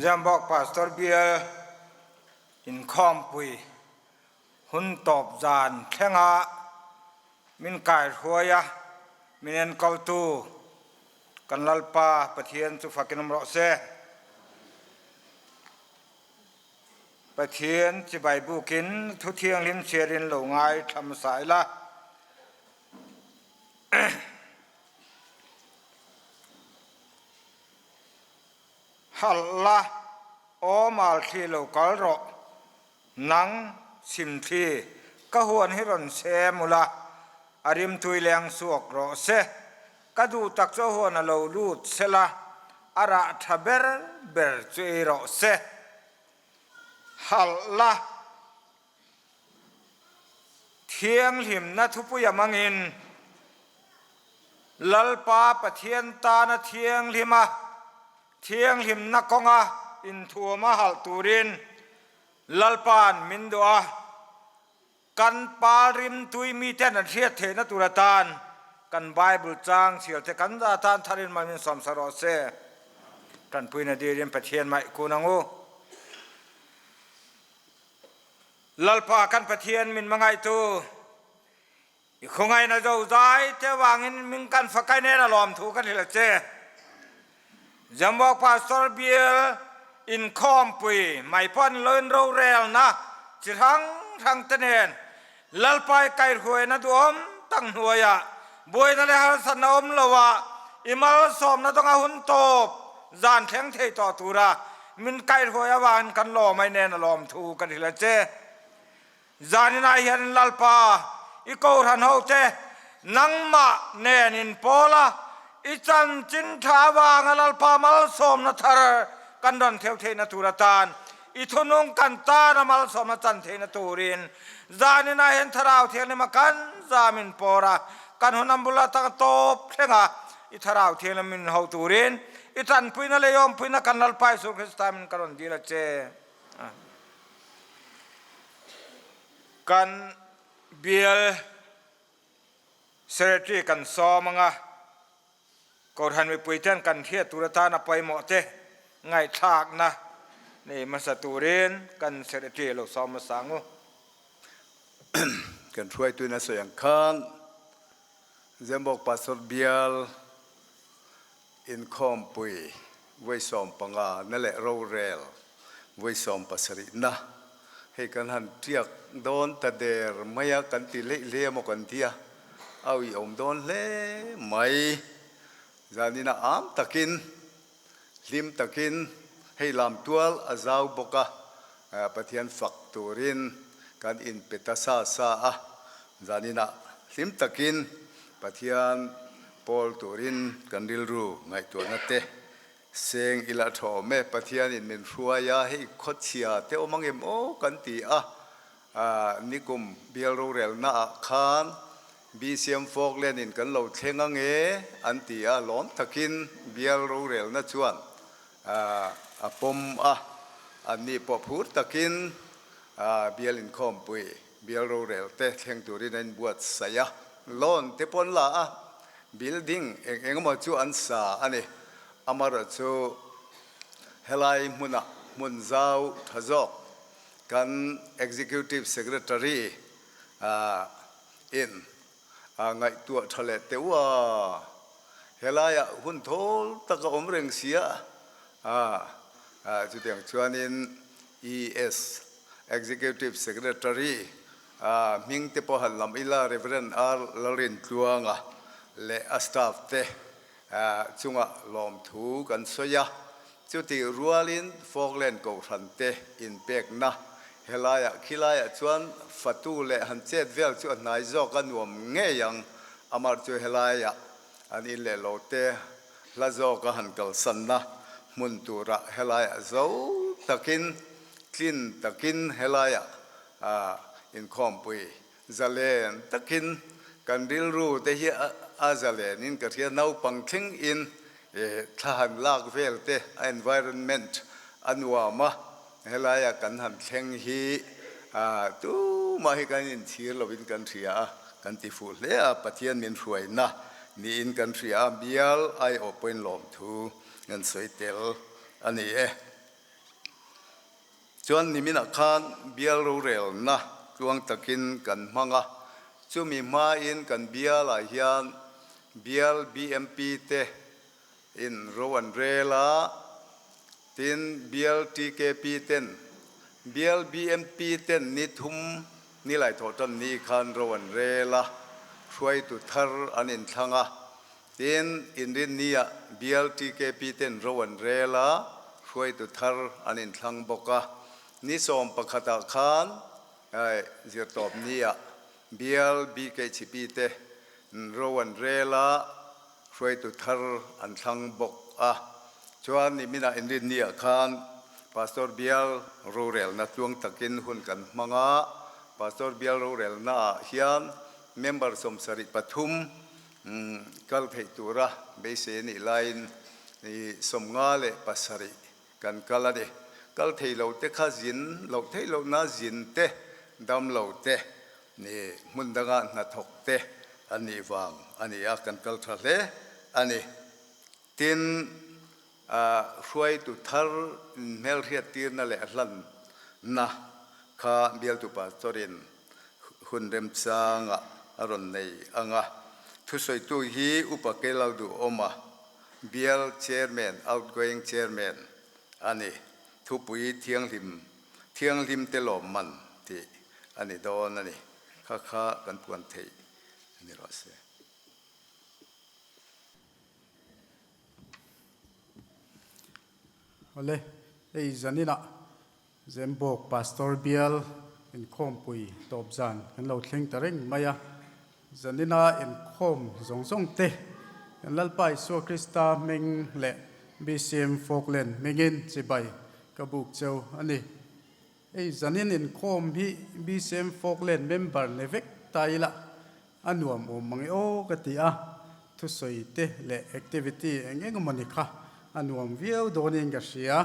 Zambawk Pastor Bial inkhawmpui hun tawp zan thlenga min kaihruai a, min enkawltu kan Lalpa Pathian chu fakin awm rawh se. Pathian chibai bukin thu thianghlim chhiarin lo ngaithla hmasa ila. Halh la, aw malthli lo kal rawh, nang chhimthli ka huan hi rawn sem ula, a rimtui leng suak rawh se, ka duh tak chu a huan a lo lut sela, a rah tha ber ber chu ei rawh se. Halh la, Thianghlimna thupui a mangin Lalpa Pathian tana thianghlima thianghlimna kawnga inthuam a halh turin Lalpa'n min duh a, kan pal rimtui miten an hriat theihna tur atan kan Bible chang chhiar te kan za tan tharin mal min sawmsa rawh se. Tanpuina dilin Pathian maih kun ang u. Lalpa kan Pathian min hmangaihtu, i khawngaihna zozai te vangin min kan fakai nen a lawmthu kan hrilh a che. Jamwak Pastor Bial inkhawmpui mai pawh an lo in rorelna chi hrang hrang te nen Lalpa i kaihruaina duhawm tak hnuaiah buaina leh harsatna awm loah i malsawmna dawnga hun tawp zan thleng thei tawh tura min kaihruai avangin kan lawm ai nen a lawmthu kan hrilh a che. Zaninah hian Lalpa i kohhran hote nangmah nen in pawl a, i chanchin tha avanga Lalpa malsawmna thar kan rawn theu theihna tur atan I thunung kan tan a malsawm a chan theihna turin zaninah hian Thlarau Thianghlim a kan zam in pawr a, kan hun an bula tang tawp thleng a, i Thlarau Thianghlim min ho turin i tanpuina leh i awmpuina kan Lalpa Jesuh Krista min ka rawn dil a che. Kan bial Secretary kan sawm anga Kohhran mipuiten kan hriat tur atana pawimawh te ngaihthlakna nei hmasa turin kan Secretary lo sawm hmasa ang u. Kan hruaituin a sawi ang khan Zembawk Pastor Bial inkhawmpui vawi 15 na leh rorel vawi 70 na hei kan han tiak dawn ta der mai a kan ti leih hle emaw kan ti a. A uiawm dawn hle mai. Zanina am takin, hlim takin hei lam tual a zau bawk a, Pathian fak turin kan inpe ta sa sa a. Zanina hlim takin Pathian pawl turin kan rilru ngaihtuahna te seng ila tha awm e. Pathianin min hruai a, hei khawchhia te awm angem aw kan ti a. Nikum bial rorelna ah khan BCM Falkland in kan lo thleng ang e an ti a, lawm takin bial rorelna chuan a pawm a, anni pawh phur takin bial inkhawmpui bial rorel te thleng turin a inbuatsaih a, loan te pawh an la a, building eng eng emaw chu an sa a ni. Amaherawhchu helai hmunah hmun zau tha zawk Kan Executive Secretary in ngaihtuah tha leh teuh a, helaiah hun thawl tak a awm reng sia a, chutiang chuanin ES Executive Secretary hming te pawh han lam ila Rev. R. Lalrintluanga leh a staff te chunga lawmthu kan sawi a, chutih rualin Falkland Kohhran te inpekna helaiah khilaiah chuan fatu leh han chet vel chu a hnai zawk a nuam ngei ang, amah chu helaiah an in leh lo te hla zawk a han kalsanna hmun turah helaiah zo takin tlin takin helaiah inkhawmpui Zalen takin kan rilru te hi a zalen in ka hria, naupang thleng in thla han lak vel te a environment a nuam a, helai ah kan han thleng hi tumah hi kan inchhir lo in kan hria a, kan ti fuh hle a, Pathian min hruaina niin kan hria a, bial aiawh pawhin lawmthu kan sawi tel a ni e. Chuan niminah khan bial rorelna tluang takin kan hmang a, chumi hmain kan bialah hian bial BMP te in ro an rel a, tin bial TKP ten bial BMP ten ni thum ni laithawh tan ni khan ro an rel a, hruaitu thar an inthlang a, Tin, Inrinnia bial TKP ten ro an rel a, hruaitu thar an inthlang bawk a. Ni 11 ah khan zirtawp nia bial BKHP te ro an rel a, hruaitu thar an thlang bawk a. Chuan niminah Inrinnia khan Pastor bial rorelna tluang takin hun kan hmang a, Pastor bial rorelna ah hian member 73 Kal theih tura beisei a nih laiin 57 kan kal a ni. Kal thei lo te kha zin loh theih lohna zin te, dam lo te, hmun danga hnathawk te an nih vang a ni a, kan kal tha hle a ni. Tin, hruaitu thar inhmelhriattirna leh hlanna kha bialtu pastor-in hun remchangah a rawn nei ang a. Thusawitu hi Upa Kelalduhawma, bial chairman, outgoing chairman, a ni. Thupui thianghlim, thianghlim te lawmman tih a ni dawn a ni. Kha kha kan puan theih a ni rawh se. Awle, hei zaninah Zembawk Pastor bial inkhawmpui tawp zan kan lo thleng ta reng mai a. Zanina inkhawm zawng zawng te kan Lalpa Isua Krista hming leh BCM Falkland hmingin chibai ka buk cheu a ni. Hei zanin inkhawm hi BCM Falkland member ni vek ta ila a nuam awm mang e aw ka ti a, thusawi te leh activity eng eng emaw ni kha a nuam viau dawnin ka hria.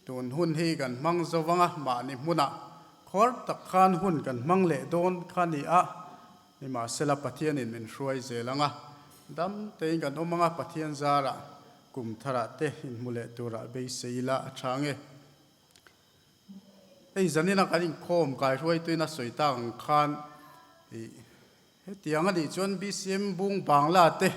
Tun hun hi kan hmang zo vang a, mahni hmunah khuar tak khan hun kan hmang leh dawn kha ni a, nimahsela Pathianin min hruai zel ang a, dam tein kan awm ang a, Pathian zarah kum tharah te inhmu leh turah beisei ila a tha nge. Hei zanina kan inkhawm kaihruaituin a sawi tak ang khan ih Hetiang a nih chuan BCM Bung Bangla te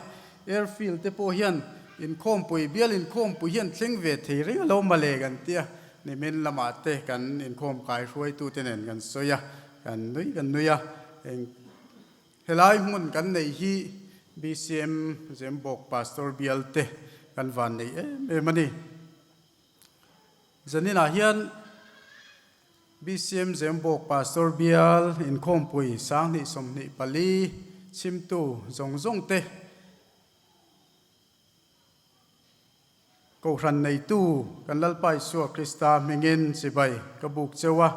Airfield te pawh hian inkhawmpui, bial inkhawmpui hian thleng ve thei reng alo male kan tia nimin lamah te kan inkhawm kai hruaitu te nen kan sawi a, kan nui kan nui a. Eng helai hmun kan nei hi BCM Zembawk Pastor bial te kan van nei em em a ni. Zaninah hian BCM Zembawk Pastor bial inkhawmpui 2024 chhimtu zawng zawng te, Kohhran neitu kan Lalpa Isua Krista hmingin chibai ka buk cheu a,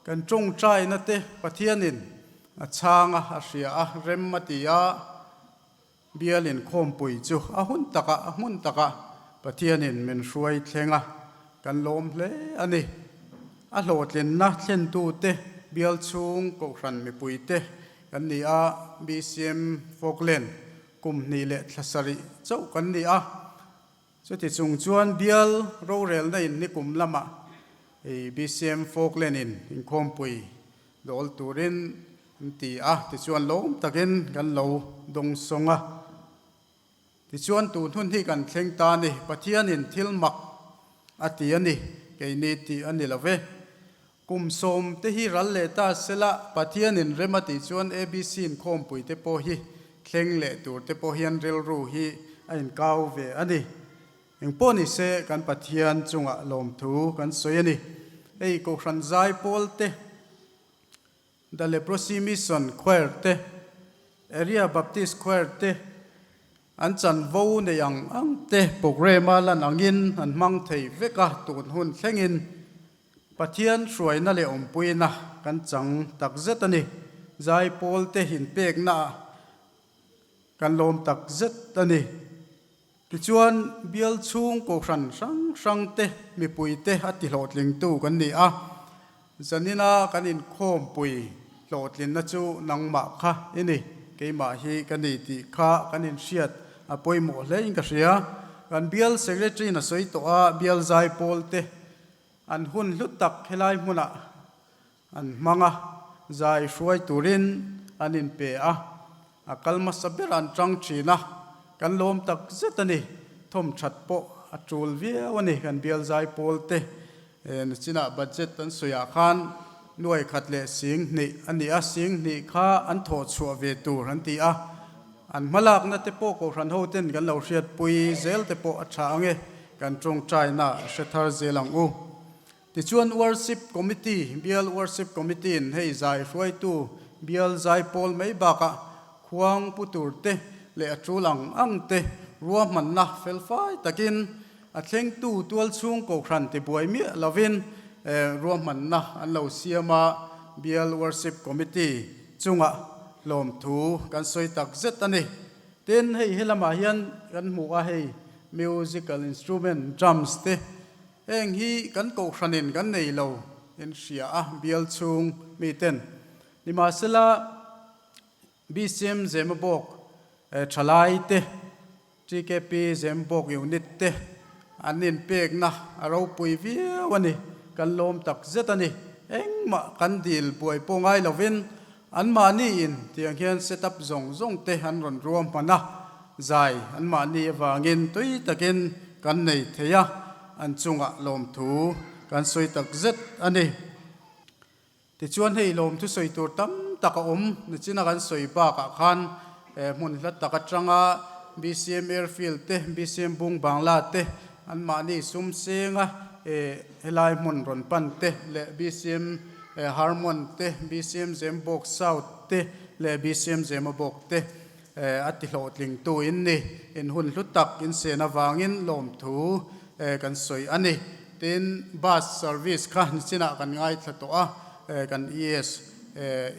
kan tawngtaina te Pathianin a chhang a, a hria a, rem a ti a, Bial inkhawmpui chu a hun takah a hmun takah Pathianin min hruai thleng a, kan lawm hle a ni. A hlawhtlinna thlentute bial chhung kohhran mipuite kan ni a, BCM Falkland kum hnih leh thla sarih chauh kan ni a. Chuti chung chuan bial rorelna in nikum lamah BCM Falkland in inkhawmpui dawl turin an ti a, tichuan lawm takin kan lo dawng sawng a. Tichuan tun hun hi kan thleng ta a ni, Pathianin thil mak a ti a ni, keini tih a ni lo ve. Kum sawm te hi ral leh ta sela, Pathianin rem a tih chuan ABC inkhawmpui te pawh hi thleng leh tur te pawh hian rilru hi a inkau ve a ni. Engpawh ni se kan Pathian chungah lawmthu kan sawi a ni. Hei Kohhran Zaipawl te, The Leprosy Mission Choir te, Area Baptist Choir te an chanvo nei ang ang te programme a lan angin an hmang thei vek a, tun hun thlengin Pathian hruaina leh awmpuina kan chang takzet a ni. Zaipawl te inpekna ah kan lawm takzet a ni. Tichuan, bial chhung kohhran hrang hrang te mipui te a ti hlawhtlingtu kan ni a, zanina kan inkhawmpui hlawhtlinna chu nangmah kha i ni, keimah hi ka ni tih kha kan inhriat a pawimawh hlein ka hria. Kan bial secretary-in a sawi tawh a, bial zaipawl te. An hun hlu tak helai hmunah an hmang a, zai hruai turin an inpe a, a kal hmasa ber an tang thin a, kan lawm tak zet a ni. Thawmthat pawh a tul viau a ni kan bial zai pawl te. Nachinah budget an sawiah khan nuai khat leh sing hnih a ni a, sing hnih kha an thawh chhuah ve tur an ti a, an hmalakna te pawh Kohhran ho ten kan lo hriatpui zel te pawh a tha ang e, kan tawngtaina hre thar zel ang u. Tichuan Worship Committee, Bial Worship Committee in hei zai hruaitu bial zai pawl mai bakah khuang pu tur te leh a tul ang ang te ruahmanna felfai takin A thlengtu tualchhung Kohhran tibuai miah lovin ruahmanna an lo siam a, Bial Worship Committee chungah lawmthu kan sawi tak zet a ni. Tin, hei helamah hian kan hmu a, hei musical instrument drums te heng hi kan Kohhranin kan nei lo in hria a, bial chhung miten. Nimahsela, BCM Zemabawk thalai te, TKP Zembawk Unit te an inpekna a ropui viau a ni, kan lawm tak zet a ni. Engmah kan dil buai pawh ngai lovin anmahni in tiang hian set up zawng zawng te an rawn ruam hman a, zai anmahni avangin tui takin kan nei thei a, an chungah lawmthu kan sawi tak zet a ni. Tichuan hei lawm thusawi tur tam tak a awm, nichina kan sawi bakah khan hmun hla tak atanga BCM Airfield te, BCM Bung Bangla te anmahni sum senga helai hmun rawn pan te leh BCM Harmon te, BCM Zembawk South te leh BCM Zemabawk te a ti hlawhtlingtu in ni. In hun hlu tak in sen avangin lawmthu kan sawi a ni. Tin, bus service kha nichinah kan ngaithla tawh a, kan ES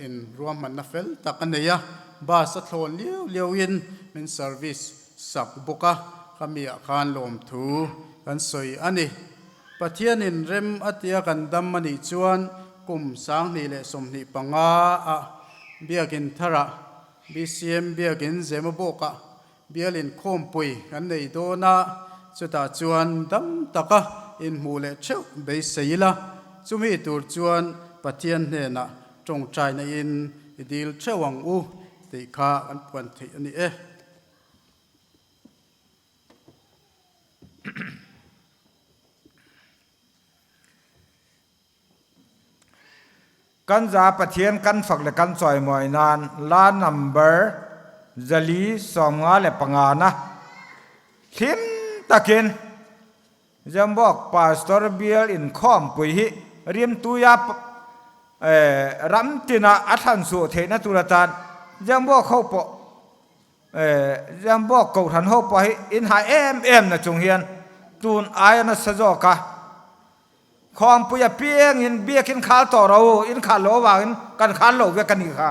in ruahmanna fel tak a nei a, bus a thlawn liau liauin min service sak bawk a, khamiah khan lawmthu kan sawi a ni. Pathianin rem a tia kan dam a nih chuan kum 2025 ah Biakin tharah BCM Biakin Zemabawkah bial inkhawmpui kan nei dawn a, chutah chuan dam taka inhmuh leh theuh beisei ila, chumi tur chuan Pathian hnenah tawngtaina in i dil theuh ang u tih kha kan puan theih a ni e. Kan za Pathian kan fak le kan chawimawi nan la number 455 na hlim takin Zembawk Pastor Bial inkhawmpui hi rimtuia ram tina a thlan suh theihna tur atan Zembawk ho pawh Zembawk Kohhran ho pawh hi inhai em em na chung hian tun aia nasa zawk a Khawmpui apiangin biakin khal tawh ro u, in khal lo avangin kan khal lo vek a nih kha.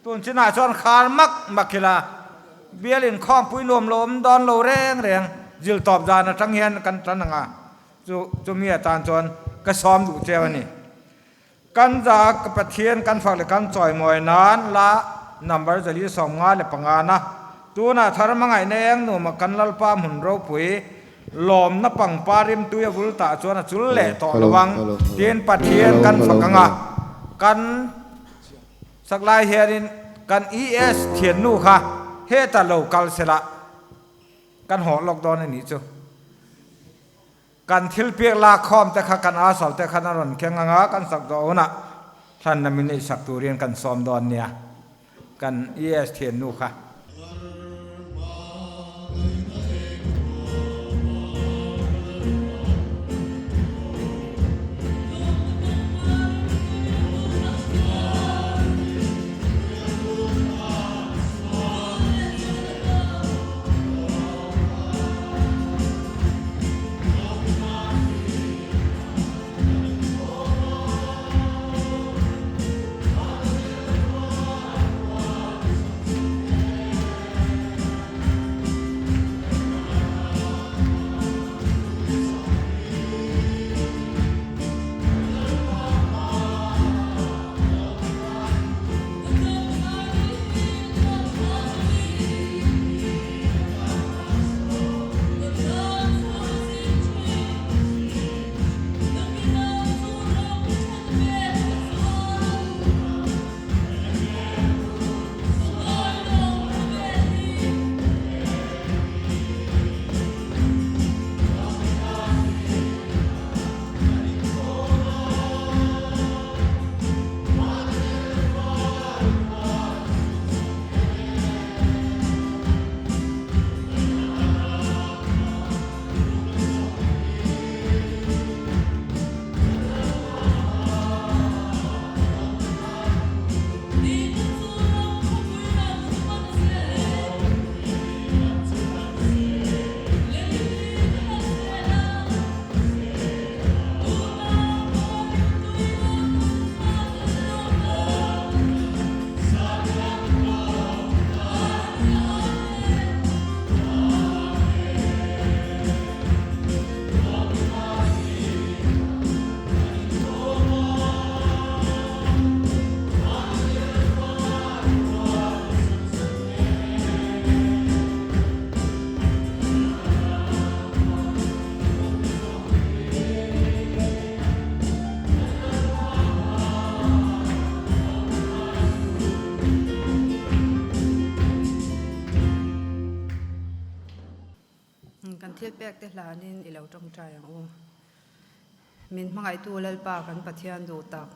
Tun chinah chuan khal mak mak ila, bialin khawmpui nuam lo awm dawn lo reng reng zil tawp dan atang hian kan tan ang a, chu chumi atan chuan ka sawm duh cheu a ni. Kan za ka Pathian kan fak le kan chawimawi nan la number 455 na tunah thar hmangaihna eng nuam kan Lalpa hmun ropui lawmna pangpar rimtui a vul tah chuan a chul leh tawh lo ang tiin Pathian kan fak ang a, kan saklai hianin kan ES thiannu kha heta lo kal sela kan hawh lawk dawn a nih chu. Kan thil piak lak khawm te kha kan asal te khan a rawn keng ang a, kan sak zawh hunah hlanna min neih sak turin kan sawm dawn nia, kan ES thiannu kha. thilpek te hlanin i lo tawngtai ang u. Min hmangaihtu Lalpa kan Pathian duh tak,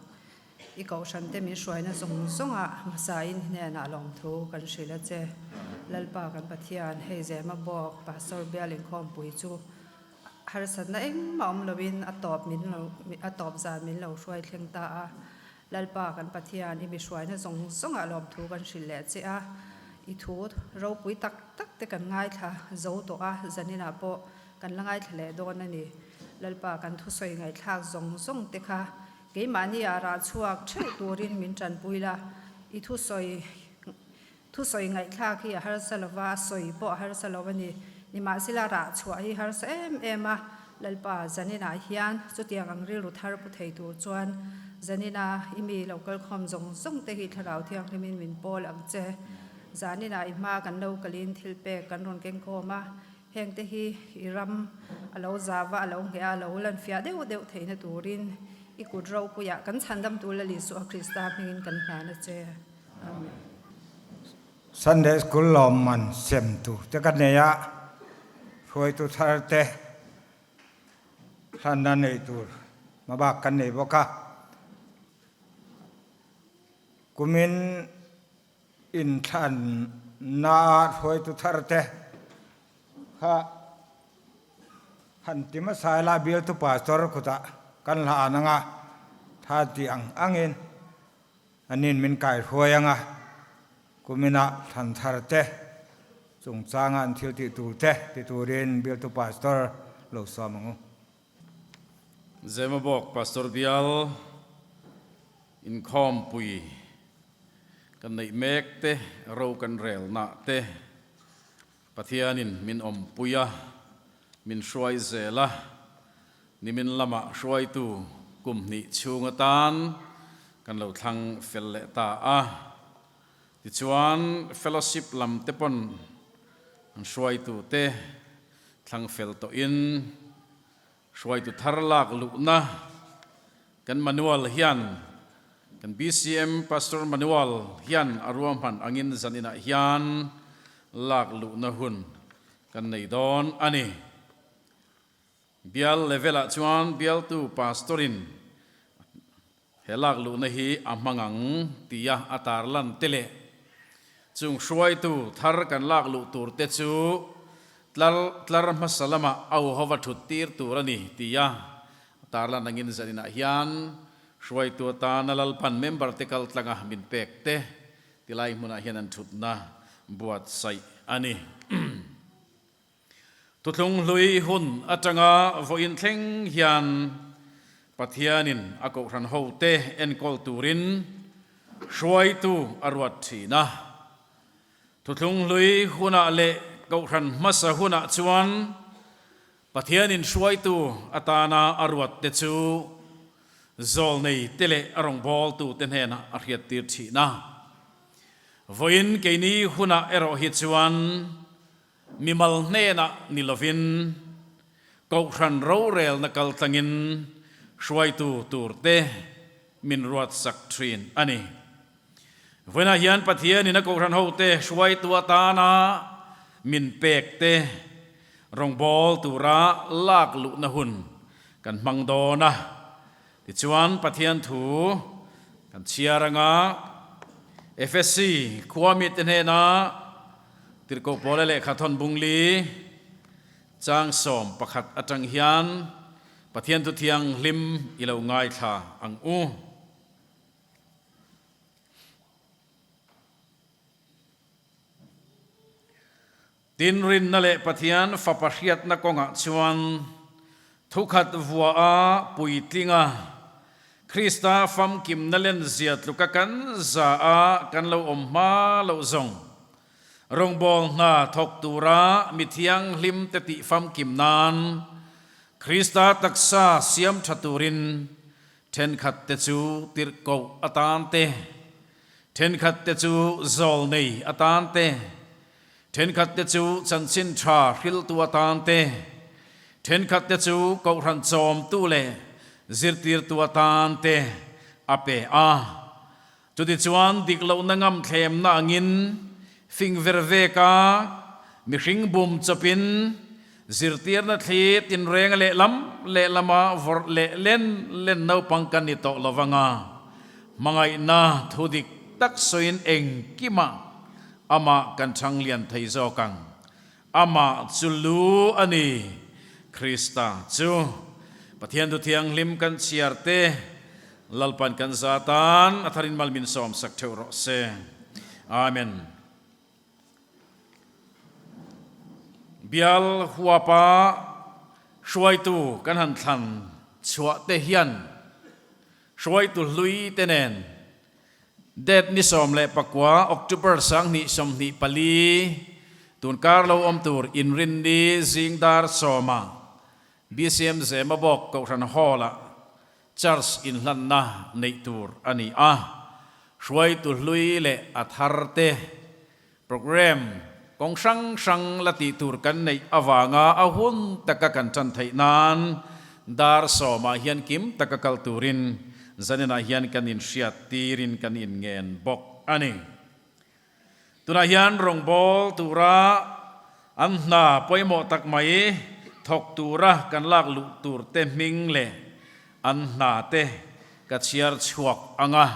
i kohhran te min hruaina zawng zawngah hmasain hnenah lawmthu kan hrilh a che. Lalpa kan Pathian, hei Zema bawk Pastor bial inkhawmpui chu harsatna engmah awm loin a tawp min lo a tawp zan min lo hruai thleng ta a. Lalpa kan Pathian, i mi hruaina zawng zawngah lawmthu kan hrilh leh che a, i thu ropui tak tak te kan ngaithla zo tawh a, zaninah pawh kan la ngaithla leh dawn a ni. Lalpa kan thusawi ngaihthlak zawng zawng te kha keimahni ah rah chhuak theuh turin min tanpui la, i thusawi Thusawi ngaihthlak hi a harsa lo va, a sawi pawh a harsa lo a ni. Nimahsela rah chhuah hi harsa em em a, Lalpa, zaninah hian chutiang ang rilru thar pu thei tur chuan zanina i mi lo kalkhawm zawng zawng te hi Thlarau Thianghlimin min pawl ang che. Zaninah i hma kan lo kalin thil pek kan rawn kengkhawm a, heng te hi i ram a lo zava, a lo ngheh a, a lo lanfiah deuh deuh theihna turin i kut ropuiah kan chhandamtu Lal Isua Krista hmingin kan hlan a che. Sunday School lawmman sem tur te ka nei a, hruaitu thar te hlanna nei tur hmabak kan nei bawk a. Kumin inthlanna ah hruaitu thar te kha han ti hmasa ila bialtu pastor kutah kan hlan anga tha ti ang angin Anin min kaihruai anga kuminah thlan thar te, chungchanga an thil tih tur te ti turin bialtu Pastor lo sawm ang u. Zemabawk Pastor bial inkhawmpui kan neih mek te, ro kan relna te Pathianin min awmpui a, min hruai zel a, nimin lamah hruaitu kum hnih chhung atan kan lo thlang fel leh ta a. Tichuan, fellowship lam te pawn an hruaitu te thlang fel tawhin hruaitu thar lak luhna kan manual hian kan BCM Pastor Manual hian a ruahman angin zaninah hian lak luhna hun kan nei dawn a ni. Bial level-ah chuan bialtu Pastor-in he lak luhna hi a hmang ang tia a tarlan te leh chung hruaitu thar kan lak luh tur te chu tlar tlar hmasa lamah au hova thut tir tur a ni tia a tarlan angin zaninah hian Hruaitu atana Lalpan member te kal tlanga min pek te tilai hmunah hian an thutna buatsaih a ni. Thuthlung hlui hun atanga vawiin thleng hian Pathianin a kohhran hote enkawl turin hruaitu a ruat thin a. Thuthlung hlui hunah leh kohhran hmasa hunah chuan Pathianin hruaitu atana a ruat te chu zawlnei te leh a rawngbawltu te hnenah a hriattir thin a. Vawiin keini hunah erawh hi chuan mimal hnenah ni lovin Kohhran rorelna kaltlangin hruaitu tur te min ruatsak thin a ni. Vawiinah hian Pathianin a Kohhran hote hruaitu atana min pek te rawngbâwl tura lak luhna hun kan hmang dawn a. Tichuan Pathian thu kan chhiar anga Efesi khua mite hnena Tirhkoh Paula lehkha thawn bungli chang 11 atang hian Pathian thu thianghlim i lo ngaithla ang u. Tin, rinna leh Pathian Fapa hriatna kawngah chuan thukhat vua a puitling a, Krista famkimna lenzia tluka kan za a kan lo awm hma loh zawng, rawngbâwl hna thawk tura mi thianghlimte tih famkim nan Krista taksa siam ṭha turin Thenkhat te chu tirhkoh atan te, thenkhat te chu zawlnei atan te, thenkhat te chu chanchin tha hriltu atan te, thenkhat te chu kohhran chawmtu leh zirtirtu atan te a pe a. Chutichuan dik lohna ngam thlemna angin fing ver veka mihring bum chawpin Zirtirna thli tinrenga lehlam lehlama vawrh leh len len naupang kan ni tawh lo vanga, hmangaihna thu dik tak sawiin engkimah amah kan chhang lian thei zawk ang. Amah chu lu a ni, Krista chu. Pathian thu thianghlim kan chhiar te, Lalpan kan za tan a tharin mal min sawmsak theuh rawh se. Amen. Bial huapa hruaitu kan han thlan chhuah te hian hruaitu hlui te nen date ni 19 October 2024 tun kar lo awm tur inrinni zing dar sawma BCM Zemabawk Kohhran Hall-ah Church inhlanna neih tur a ni a, hruaitu hlui leh a thar te programme kawng hrang hrang la tih tur kan neih avanga a hun taka kan tan theih nan dar sawmah hian kim taka kal turin zaninah hian kan inhriat tirin kan inngen bawk a ni. Tunah hian rawngbâwl tura an hna pawimawh tak mai thawk tura kan lak luh turte hming leh an hnate ka chhiar chhuak ang a.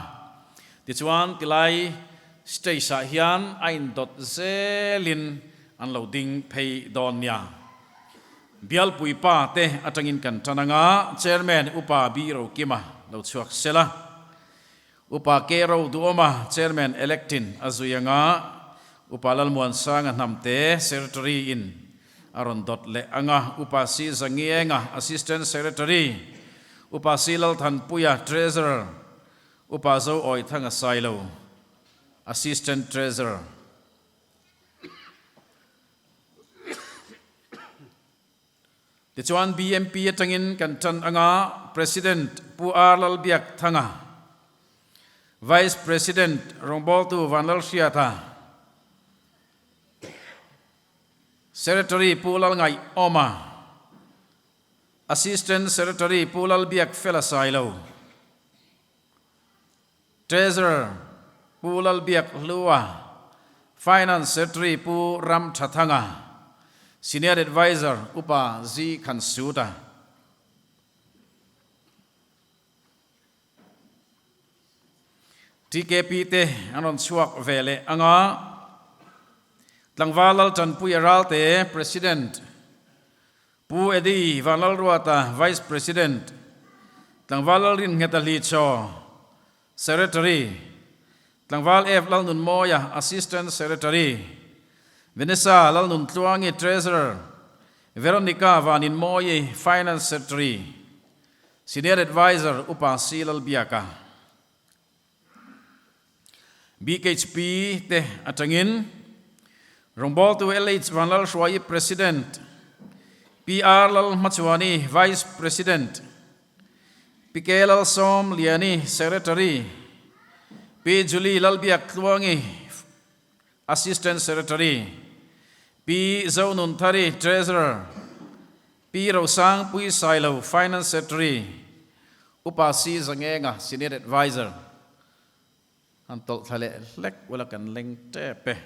Tichuan, tilai stage-ah hian a indawt zelin an lo ding phei dawn nia. Bialpui pa te atangin kan tan ang a, Chairman Upa B Rokima lo chhuak sela. Upa K Ro Duhawma Chairman Electin a zui anga Upa Lalmuansanga Hnamte Secretary in a rawn dawt leh anga Upa C Zangienga Assistant Secretary, Upa C Lalthanpuia Treasurer, Upa Zo Awithanga Sailo Assistant Treasurer. Tichuan BMP atangin kan tan anga President Pu R Lalbiakthanga, Vice President rawngbawltu Vanlalhriata, Secretary Pu Lalngaih Awma, Assistant Secretary Pu Lalbiak Fela Sailo, Treasurer Pu Lalbiak Hlua, Finance Secretary Pu Ram Thathanga, Senior Adviser Upa Zi Khansuta. TKP te an rawn chhuak ve leh anga Tlangval Laltanpuia Ralte, President, Pu Eddie Vanlalruata, Vice President, Tlangval Lalrinnghet Hlichaw, Secretary, Tlangval F Lalnunmawia, Assistant Secretary, Vanessa Lalnuntluangi, Treasurer, Veronica Vaninmawi, Finance Secretary, Senior Adviser Upa C Lalbiaka. BKHP te atangin rawngbawltu LH Vanlalhruaii President, PR Lalhmachuani Vice President, PK Lalsawm Liani Secretary, Pi Julie Lalbiak Tluangi Assistant Secretary, Pi Zonunthari Treasurer, Pi Rosangpui Sailo Finance Secretary, Upa C Zangenga Senior Adviser han tawlh thla leh hlek ula kan leng tep e.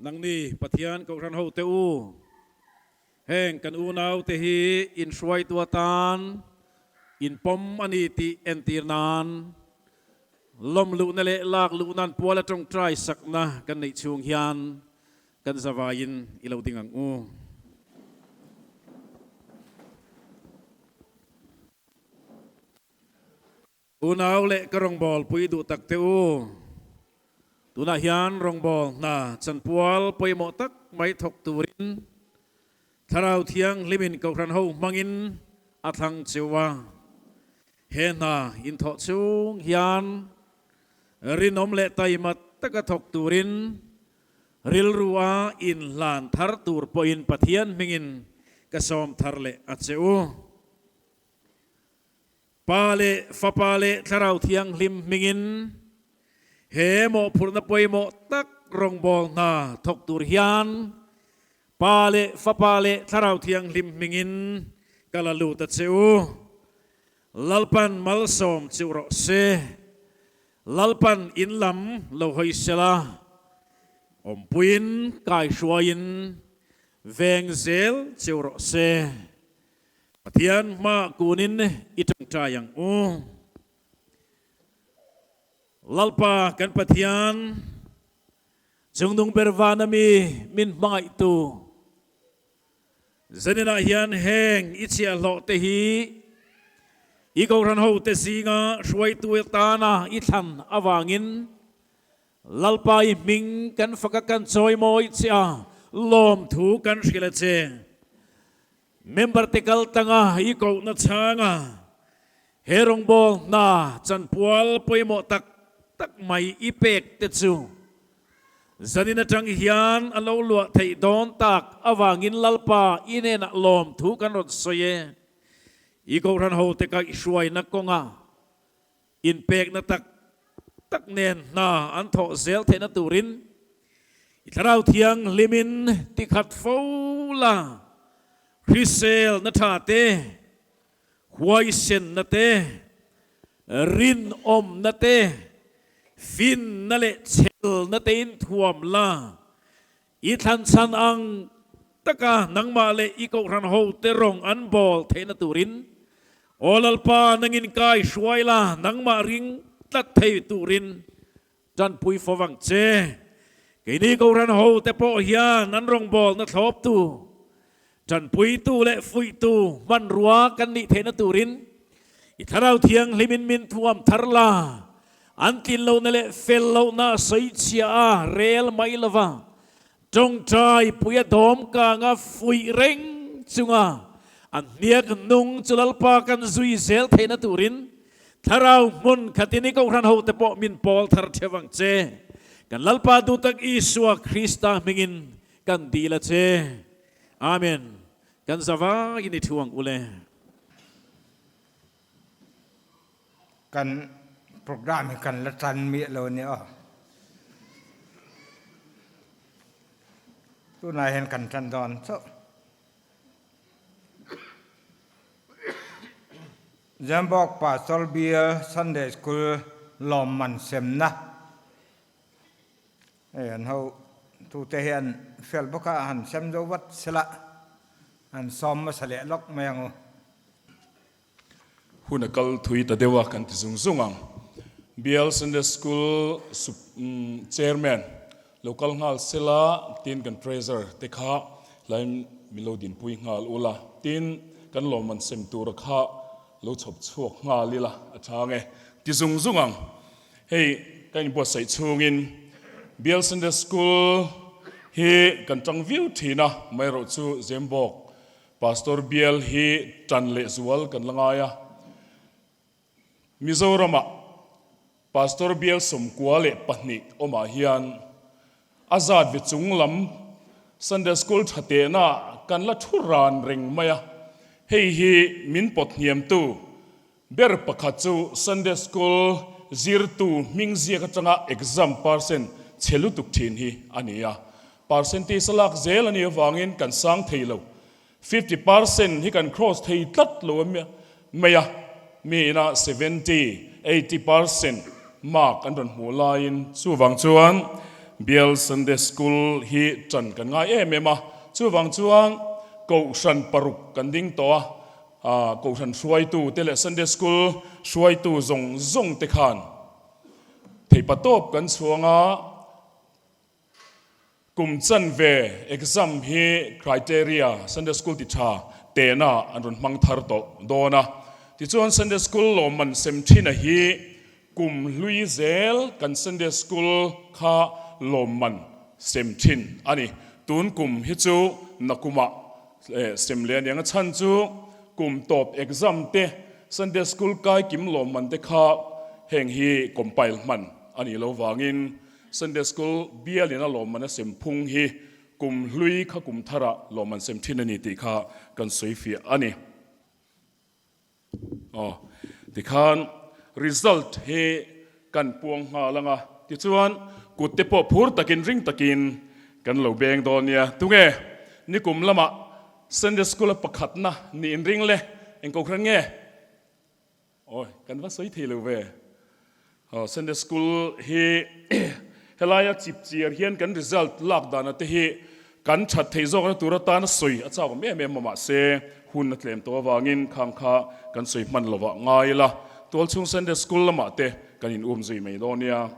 Nangni Pathian Kohhran hote u, Heng kan unaute hi inhruaitu atan inpawm a ni tih entir nan lawm luhna leh lak luhna'n puala tawngtai sakna kan neih chhung hian kan zavaiin i lo ding ang u. Unau leh ka rawngbâwl pui duh tak te u, tunah hian rawngbâwl hna chanpual pawimawh tak mai thawk turin Thlarau Thianghlimin Kohhran ho hmangin a thlang cheu a. He hna inthawh chhung hian rinawm leh taima taka thawk turin rilrua inhlan thar tur pawhin Pathian hmingin ka sawm thar leh a che u. Pa leh Fapa leh Thlarau Thianghlim hmingin he mawhphurhna pawimawh tak rawngbâwl hna thawk tur hian Pa leh Fapa leh Thlarau Thianghlim hmingin ka la lut a che u. Lalpan malsawm chiu rawh se. Lalpan in lam lo hawi sela, awmpuiin kaihruaiin veng zel chiu rawh se. Pathian hma kunin i tangtai ang u. Lalpa kan Pathian, chungnung ber vana mi min hmangaihtu, Zaninah hian heng i chhiahhlawh te hi i Kohhran hote zinga hruaitu atana i thlan avangin Lalpa i hming kan fak a kan chawimawi che a, lawmthu kan hrilh a che. Member te kal tanga i kohna chhanga he rawngbâwl hna chanpual pawimawh tak tak mai i pek te chu Zanin atang hian a lo luah theih dawn tak avangin Lalpa i hnenah lawmthu kan rawn sawi e. I Kohhran hote kaihhruaina kawnga inpekna tak tak nen hna an thawh zel theihna turin i Thlarau Thianghlimin tikhat fo la, hriselna tha te, Huaisenna te, rinawmna te, finna leh chhelna tein thuam la, i thlanchhan ang taka nangmah leh i kohhran hote rawng an bawl theihna turin Aw Lalpa, nangin kai hruai la, nangmah ring tlat thei turin tanpui fo vang che. Keini Kohhran hote pawh hian an rawngbawlna thlawptu, tanpuitu leh fuihtu hmanrua kan nih theihna turin i Thlarau Thianghlimin min thuam thar la, an tlin lohna leh fel lohna sawi chhia a rel mai lova, tawngtai puia dawm kanga fuih reng chunga an hniak nung chu Lalpa kan zui zel theihna turin Thlarau hmun khatin i Kohhran hote pawh min pawl thar theuh ang che. Kan Lalpa duhtak Isua Krista hmingin kan dil a che. Amen. Kan zavaiin i thu ang u le. Kan program hi kan la tan miah lo nia aw. Tunah hian kan tan dawn chauh. Zembawk Pastor Bial Sunday School lawmman semna hei an ho tute hian fel bawk a, han sem zo vat sela an sawm hmasa leh lawk mai ang u. Hun a kal thui ta deuh a kan ti zung zung ang. Bial Sunday School Chairman lo kal nghal sela tin kan Treasurer te kha hlain min lo dinpui nghal ula tin kan lawmman sem tura kha lo chhawp chhuak nghal ila a chang e ti zung zung ang. Hei ka inbuatsaih chhungin Bial Sunday School hi kan tang viau thin a, amaherawhchu Zembawk Pastor bial hi tan leh zual kan la ngai a. Mizoramah Pastor bial 92 awmah hian a zat ve chung lam Sunday School tha tehna kan la thu ran reng mai a. Hei hi min pawt hniamtu ber pakhat chu Sunday School zirtu hming ziak atanga exam percent chhe lutuk thin hi a ni a. Percentage a lak zel a nih avangin kan sang thei lo. 50% hi kan cross thei tlat lo a mai a, mi ina 70, 80% mark an rawn hmuh laiin chuvang chuan Bial Sunday School hi tan kan ngai em em a, chuvang chuan Kohhran paruk kan ding tawh a, Kohhran hruaitu te leh Sunday School hruaitu zawng zawng te khan theihpatawp kan chhuang a. Kum chanve exam hi criteria Sunday School ti tha tehna an rawn hmang thar tawh dawn a. Tichuan Sunday School lawmman sem thina hi kum hlui zel kan Sunday School kha lawmman sem thin a ni. Tun kum hi chu nakumah sem leh a ni ang a chhan chu kum tawp exam te Sunday School kai kim lawmman te kha heng hi compile hman a nih lo vangin Sunday School bialin a lawmman a sem phung hi kum hlui kha kum tharah lawmman sem thin a ni tih kha kan sawi fiah a ni. Aw, tikhan result hi kan puang nghal ang a, tichuan kut te pawh phur takin ring takin kan lo beng dawn nia. Tunge? Nikum lamah Sunday School a pakhatna nih inring le eng kohhran nge? Awi, kan va sawi thei lo ve. Sunday School hi helaia chip chiar hian kan result lak dana te hi kan that theih zawkna tur atana sawi a chak awm em em a, mahse hun a tlem tawh avangin khang kha kan sawi hman lovah ngai ila tualchhung Sunday School lamah te kan in um zui mai dawn nia.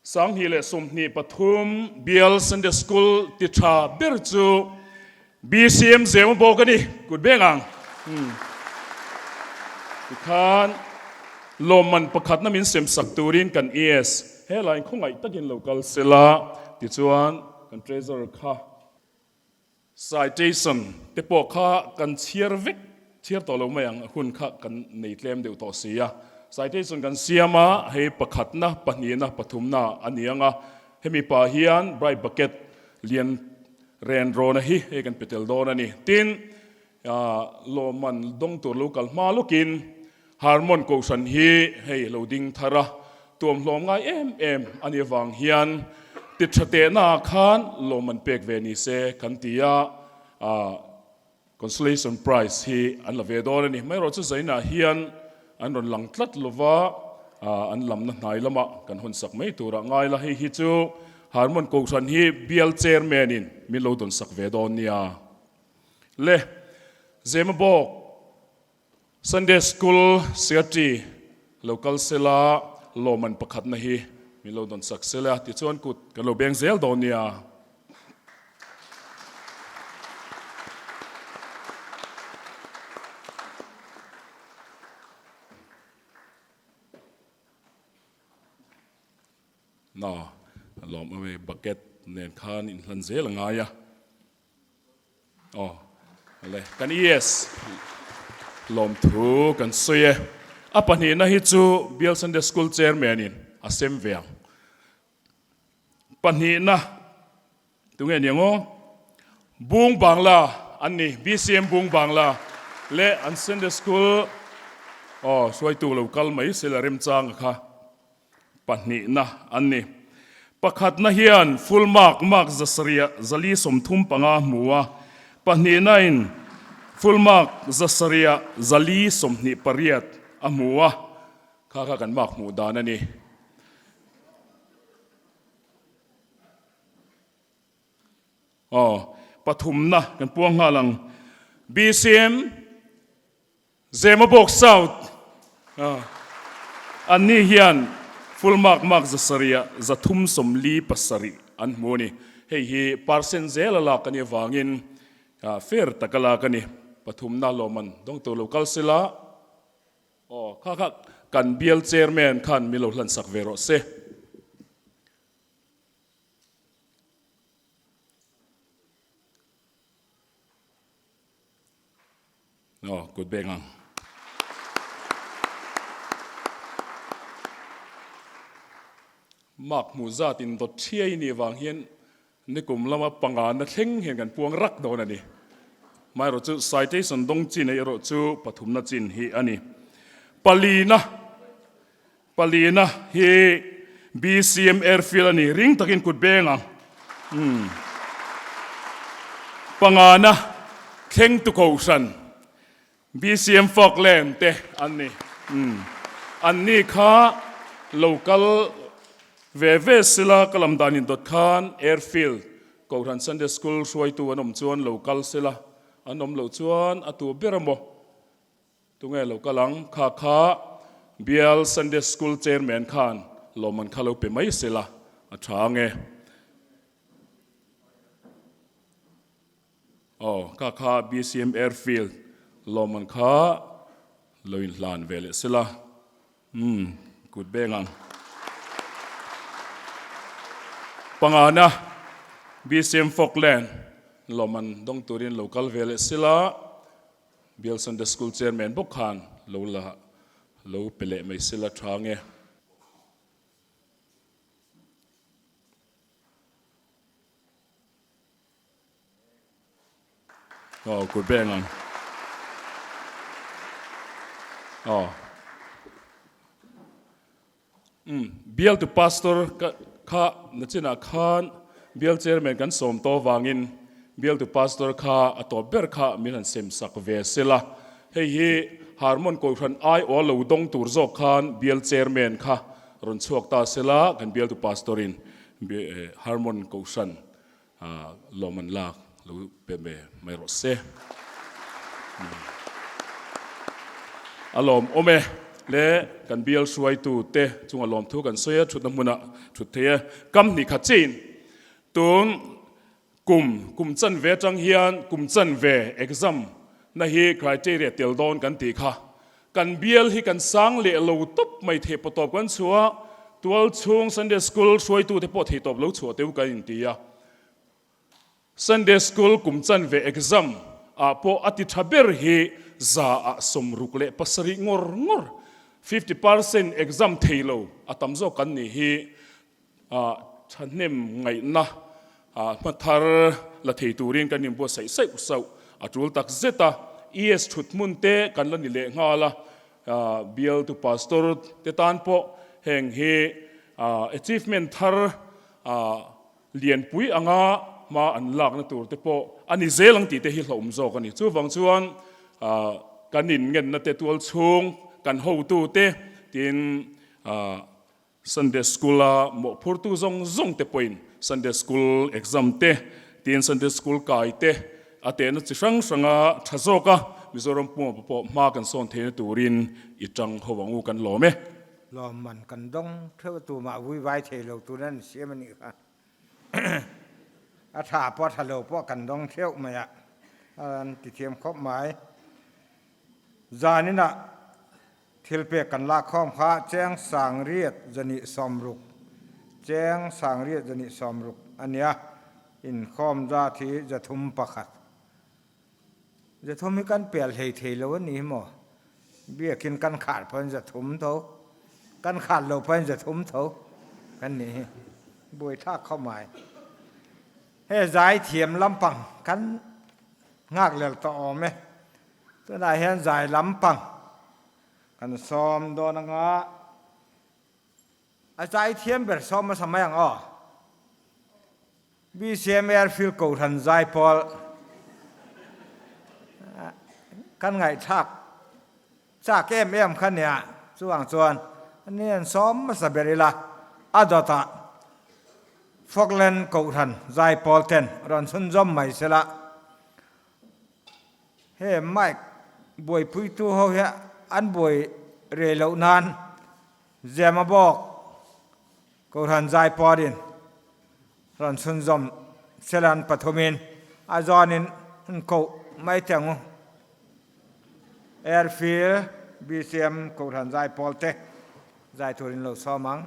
2023 Bial Sunday School ti tha ber chu BCM Zema bawk a ni, kut beng ang. Tikhan lawmman pakhatna min sem sak turin kan ES helaiin khawngaih takin lo kal sela, tichuan kan Treasurer kha Citation te pawh kha kan chhiar vek, chhiar tawh lo mai ang, hun kha kan nei tlem deuh tawh si a. Citation kan siam a, hei pakhatna, pahnihna, pathumna a ni ang a, hemi pah hian bright bucket lian ren rawna hi hei kan pe tel dawn a ni. Tin, lawmman dawng tur lo kal hma lawkin Harmon Kohhran hi hei lo ding thar a, tuamhlawm ngai em em a nih avang hian ti tha tehna ah khan lawmman pek ve ni se kan ti a, consolation prize hi an la ve dawn a ni. Hmaerawh chu zainah hian an rawn lang tlat lova, an lamna hnai lamah kan hawn sak mai turah ngai la, hei hi chu Harmon Kohhran hi bial chairman in min lo dawn sak ve dawn nia. Le Zemabawk. Sunday School Secretary lo kal sela lawmman pakhatna hi min lo dawn sak sela tichuan kut kan lo beng zel dawn nia. Na lawm away bucket nen khan inhlan zel a ngai a. Aw le kan ES lawmthu kan sawi e. A pahnihna hi chu Bial Sunday School Chairman in a sem ve ang. Pahnihna tunge ni ang aw? Bung Bangla an ni, BCM Bung Bangla leh an Sunday School aw hruaitu lo kal mai sela remchanga kha. Pahnihna an ni. Pakhatna hian full mark mark zasariah 435 hmu a, pahnihnain full mark zasariah 428 a hmu a, kha kha kan mark hmuh dan a ni. Aw, pathumna kan puang nghal ang. BCM. Zemabawk South an ni hian full mark mark zasarih 347 an hmu a ni. Hei hi percent zel a lak a nih avangin fair tak a lak a ni. Pathumna lawmman dawng tur lo kal sela aw kha kha kan bial chairman khan min lo hlansak ve rawh se. Aw, kut beng ang. Mark hmuh zat in dawt thiai nih vang hian nikum lama panga na thleng hian kan puang rak dawn a ni. Amaherawh chu citation dawng chin erawh chu pathumna chin hi a ni. Palina Palina hi BCM Airfield a ni, ring takin kut beng ang. Umm. Pangana thlengtu kohhran BCM Falkland te an ni. Umm. An ni kha lo kal ve ve sela ka lam dan indawt khan Airfield kohhran Sunday School hruaitu an awm chuan lo kal sela, an awm loh chuan a tu ber emaw Tunge lo kal ang? Kha kha Bial Sunday School Chairman khan lawmman kha lo pe mai sela a tha ang e. Aw, kha kha BCM Airfield lawmman kha lo inhlan ve leh sela. Umm, kut beng ang. Pangana BCM Falkland lawmman dawng turin lo kal ve leh sela. Bial Sunday School Chairman bawk khan lo la lo pe leh mai sela tha nge. Aw, kut beng ang. Aw. Umm, Bialtu Pastor ka kha nachinah khan Bial Chairman kan sawm tawh vangin. Bialtu Pastor kha a tawp ber kha min han sem sak ve sela. Hei hi Harmon Kohhran aiawh lo dawng tur zawk khan Bial Chairman kha rawn chhuak ta sela, kan Bialtu Pastor in Harmon Kohhran lawm an lak lo pe ve mai rawh se. A lawm awm e. Le kan Bial hruaitu te chunga lawmthu kan sawi a, thutna hmunah thut thei e. Kam hnih khat chiin tun Kum, kum chanve atang hian kum chanve exam na hi criteria tel dawn kan tih kha. Kan bial hi kan sang leh lo tawp mai thei pawh tawp kan chhuah, tual chhung Sunday School hruaitute pawh thei tawp lo chhuah teu kan inti a. Sunday School kum chanve exam ah pawh a ti tha ber hi 67% ngawr ngawr, 50% exam thei lo a tam zawk kan nih hi. Thahnem ngaihna hmathar la thei turin kan inbuatsaih sauh sauh a tul tak zet a. ES thut hmun te kan la ni leh nghal a, bialtu pastor te tan pawh heng hi achievement thar lianpui anga hma an lakna tur te pawh a ni zel ang tih te hi hlauhawm zawk a ni. Chuvang chuan kan inngenna te tual chhung kan hotu te tin Sunday School a mawhphurtu zawng zawng te pawhin Sunday School exam te, tin Sunday School kai te a tehna chi hrang hranga tha zawk a, Mizoram puma pawh hma kan sawn theihna turin i tang ho ang u kan lawm e. Lawmman kan dawng theuh a tumah vui vai thei lo tun an siam a nih kha. A tha pawh a tha lo pawh kan dawng theuh mai a, an ti thiam khawp mai. Zaninah Thilpek kan lakkhawm kha cheng sangriat zahnih sawmruk, cheng sangriat zahnih sawmruk a nia, inkhawm zat hi 301. 300 hi kan pial hlei thei lo a ni hi maw? Biakin kan khar pawhin 300 tho, kan khar lo pawhin 300 tho kan nih hi. Buaithlak khawp mai. He zaithiam lampang kan nghak lel tawh awm e. Tunah hian zai lampang kan sawm dawn anga a zai thiam ber sawm hmasa mai ang aw. BCM Airfield Kohhran zai pawl kan ngaihthlak chak em em kha nia chuvang chuan ani an sawm hmasa ber ila a dawtah Falkland Kohhran zai pawl ten rawn chhunzawm mai sela. He mic buaipuitu ho hi an buai rei loh nan Zema bawk Kohhran Zaipawrin rawn chhunzawm Selan pathumin a zawnin an koh mai teh ang u. Airfield BCM Kohhran Zaipawl te zai turin lo sawm ang.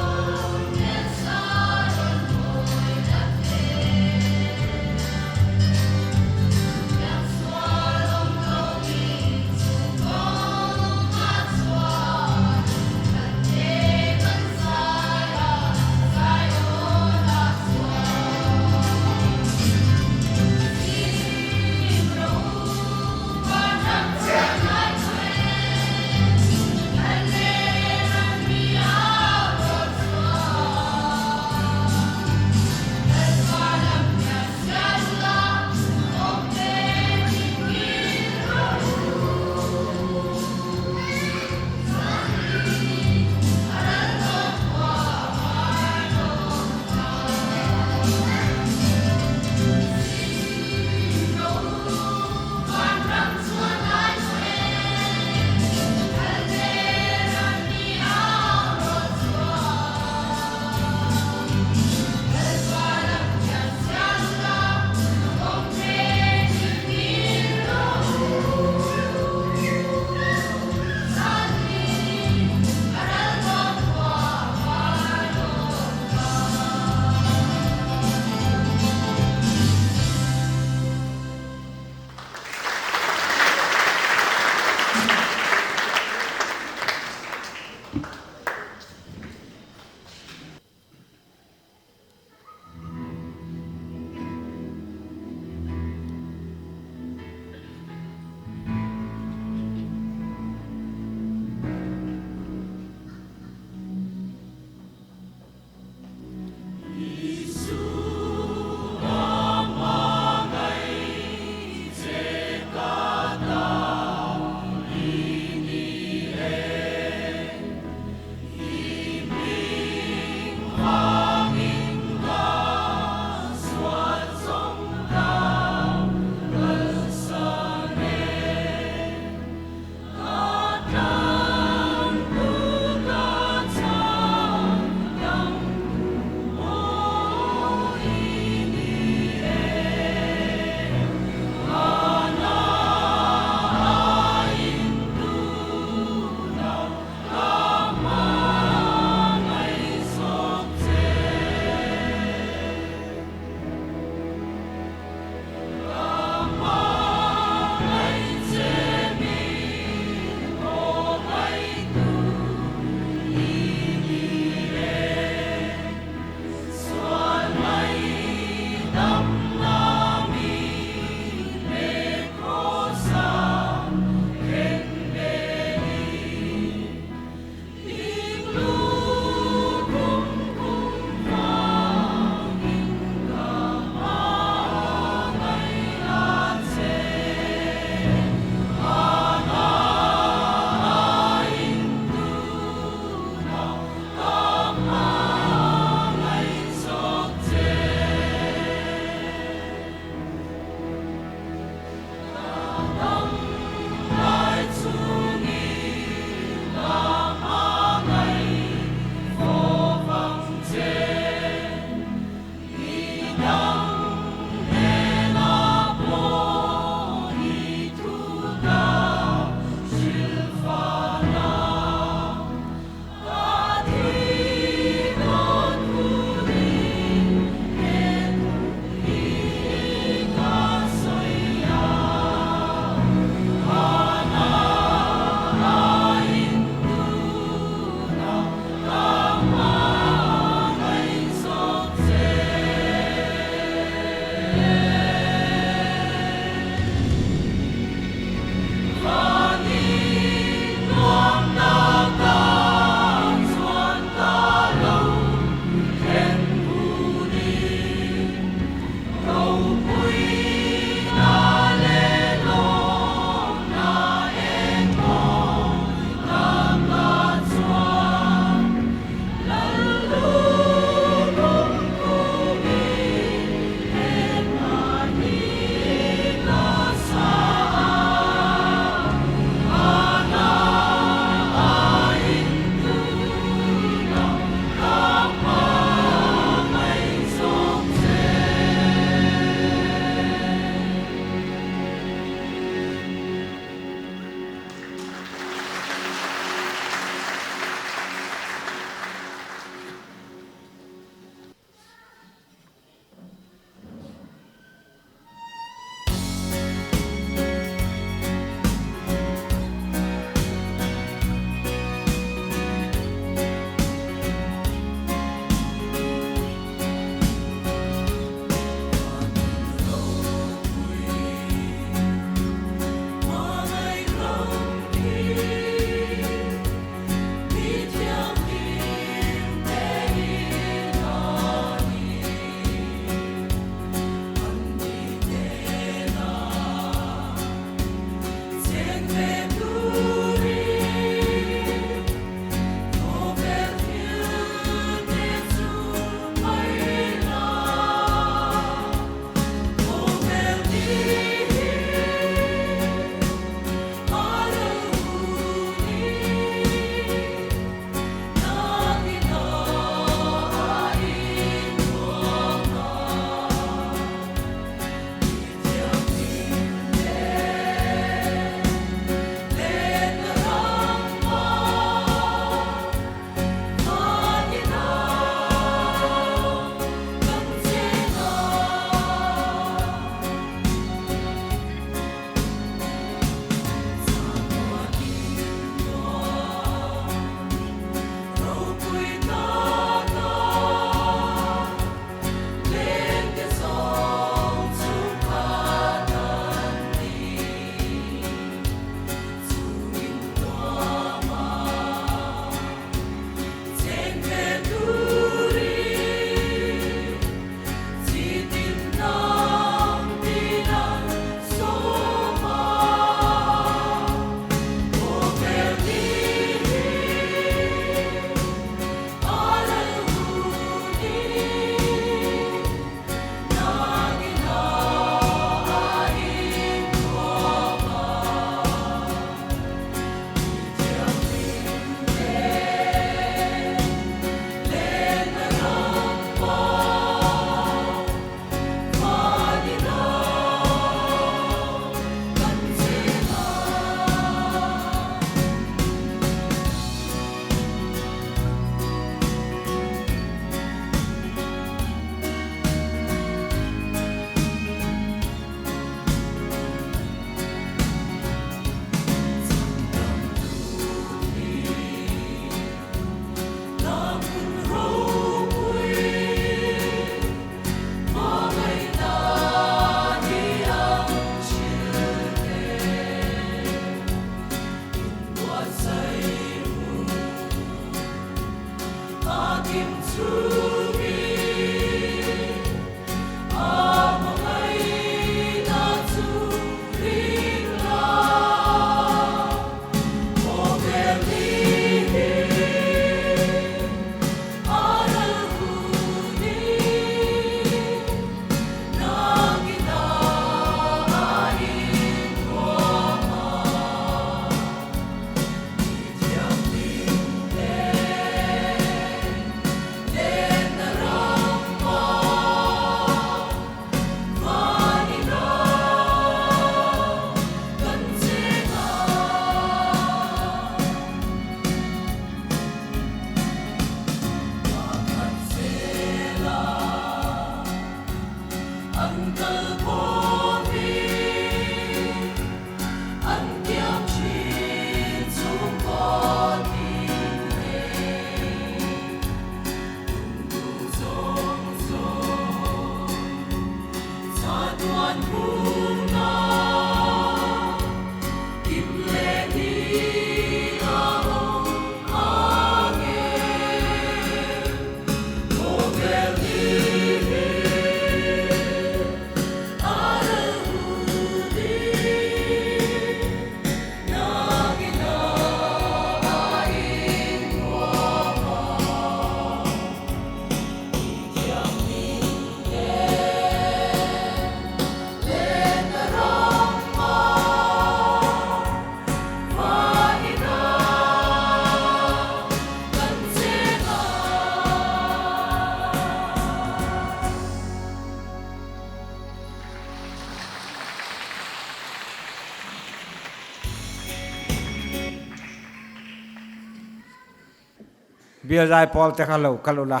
Bial zaipawl te kha lo kal ula,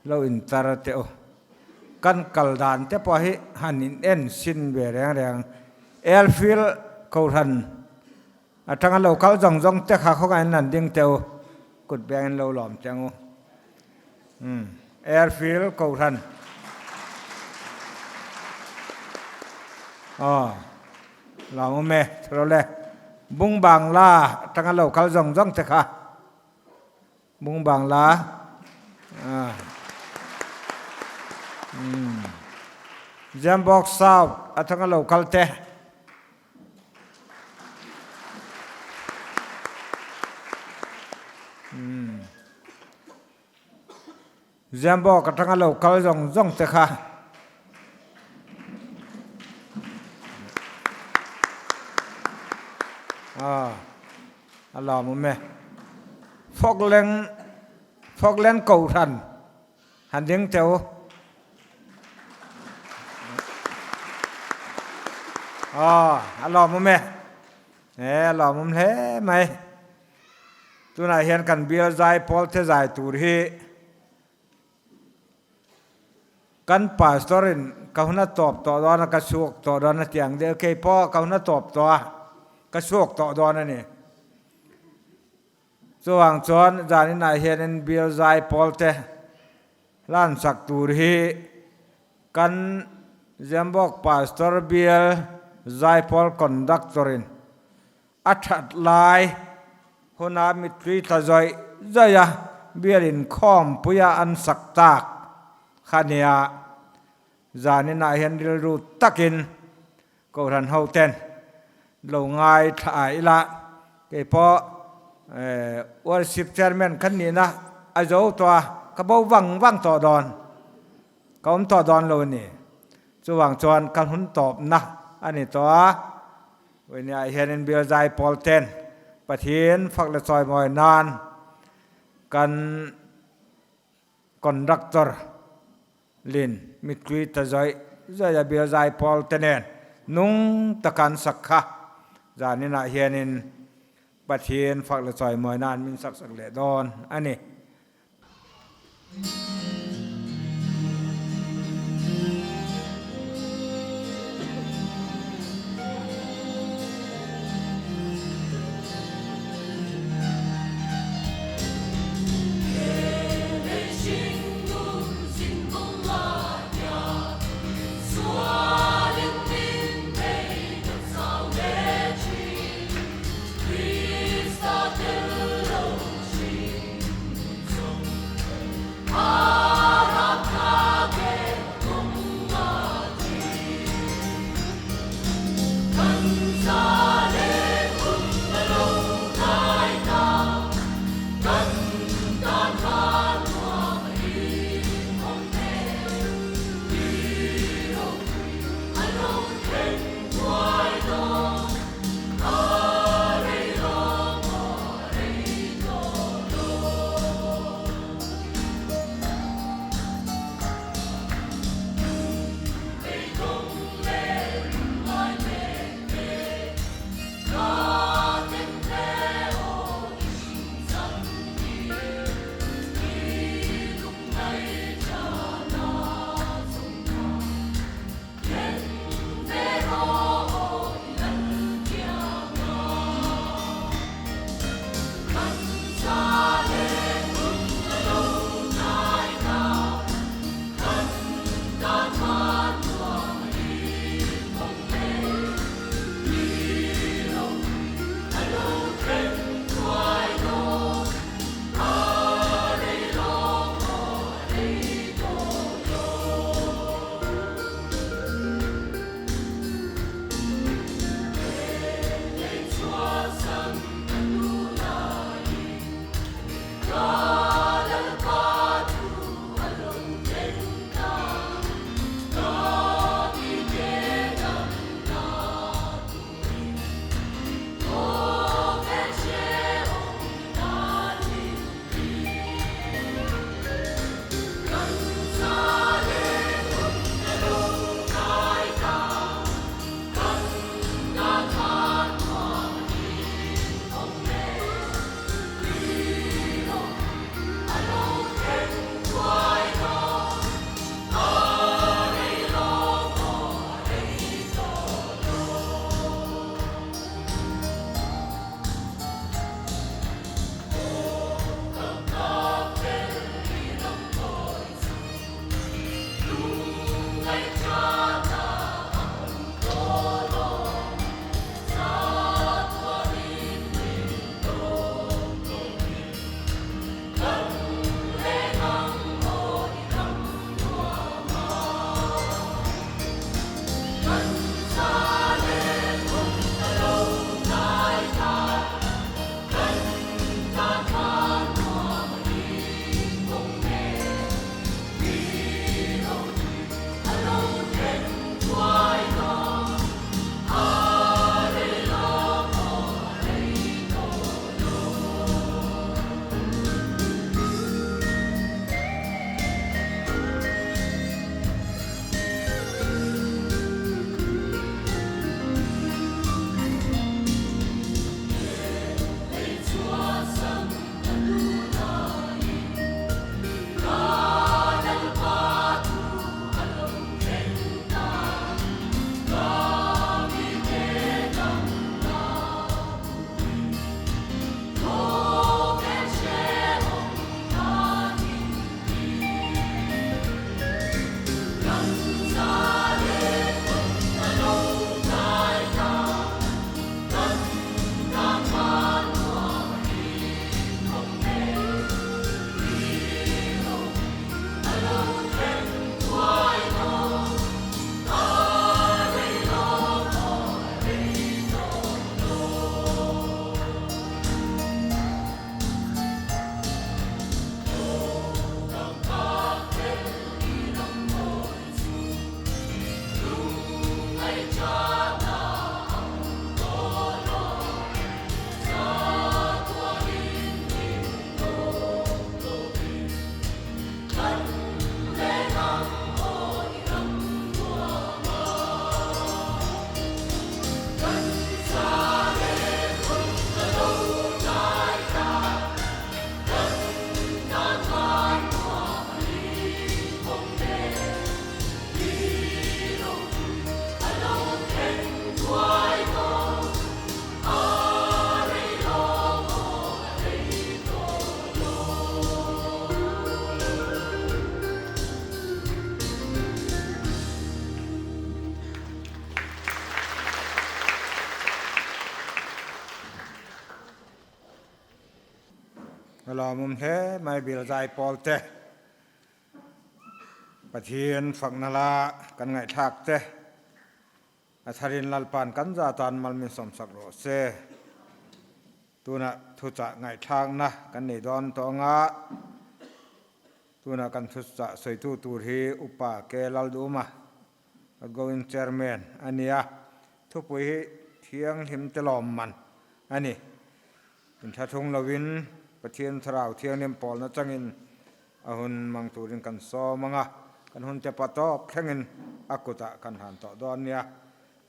lo intar teh u. Kan kal dan te pawh hi han in en sin ve reng reng. Airfield Kohhran atanga lo kal zawng zawng te kha khawngaih in han ding teh u, kut beng in lo lawm teh ang u. Umm Airfield Kohhran. Aw lawm awm e, tharawle. Bung Bangla atanga lo kal zawng zawng te kha. Bung Bangla ah umm Zembawk South atanga lo kal te. Umm Zembawk atanga lo kal zawng zawng te kha. Ah a lawmawm e. Fawkleng Fawkleng Kohhran han ding teh u. Aw a lawmawm e. E a lawmawm hle mai. Tunah hian kan bial zai pawl te zai tur hi Kan pastor in ka hun a tawp tawh dawn a, ka chhuak tawh dawn a ti ang deuh. Kei pawh ka hun a tawp tawh a, ka chhuak tawh dawn a ni. Chuvang chuan zaninah hianin Bial Zai Pawl te hlan sak tur hi kan Zembawk Pastor Bial Zai Pawl Conductor in A that lai huna mittui tla zawih zawih a bial inkhawmpuia an sak tak kha nia. Zaninah hian rilru takin Kohhran hoten lo ngaithla a ila, keipawh Worship Chairman kan nihna a zo tawh a, ka bo vang vang tawh dawn, ka awm tawh dawn lo a ni. Chuvang chuan ka hun tawpna a ni tawh a. Vawinia hianin Bial Zai Pawl ten Pathian fak le chawimawi nan kan Conductor Lin mittui ta zawih zawih a Bial Zai Pawl te nen nung taka an sak kha zaninah hianin Pathian fak le chawimawi nan min sak sak leh dawn a ni. Alawmawm hle mai Bial Zaipawl te Pathian fakna la kan ngaihthlak te a tharin Lalpa'n kan za tan mal min sawmsak rawh se. Tunah thuchah ngaihthlakna kan nei dawn tawh anga tunah kan thuchah sawitu tur hi Upa Ke Lalduma Outgoing Chairman a ni a, thupui hi thianghlim te lawmman a ni. Inthlahrung lovin Pathian Thlarau Thianghlim pawlna changin a hun mang turin kan sawm ang a, kan hun te pah tawp thlengin a kutah kan hlan tawh dawn nia,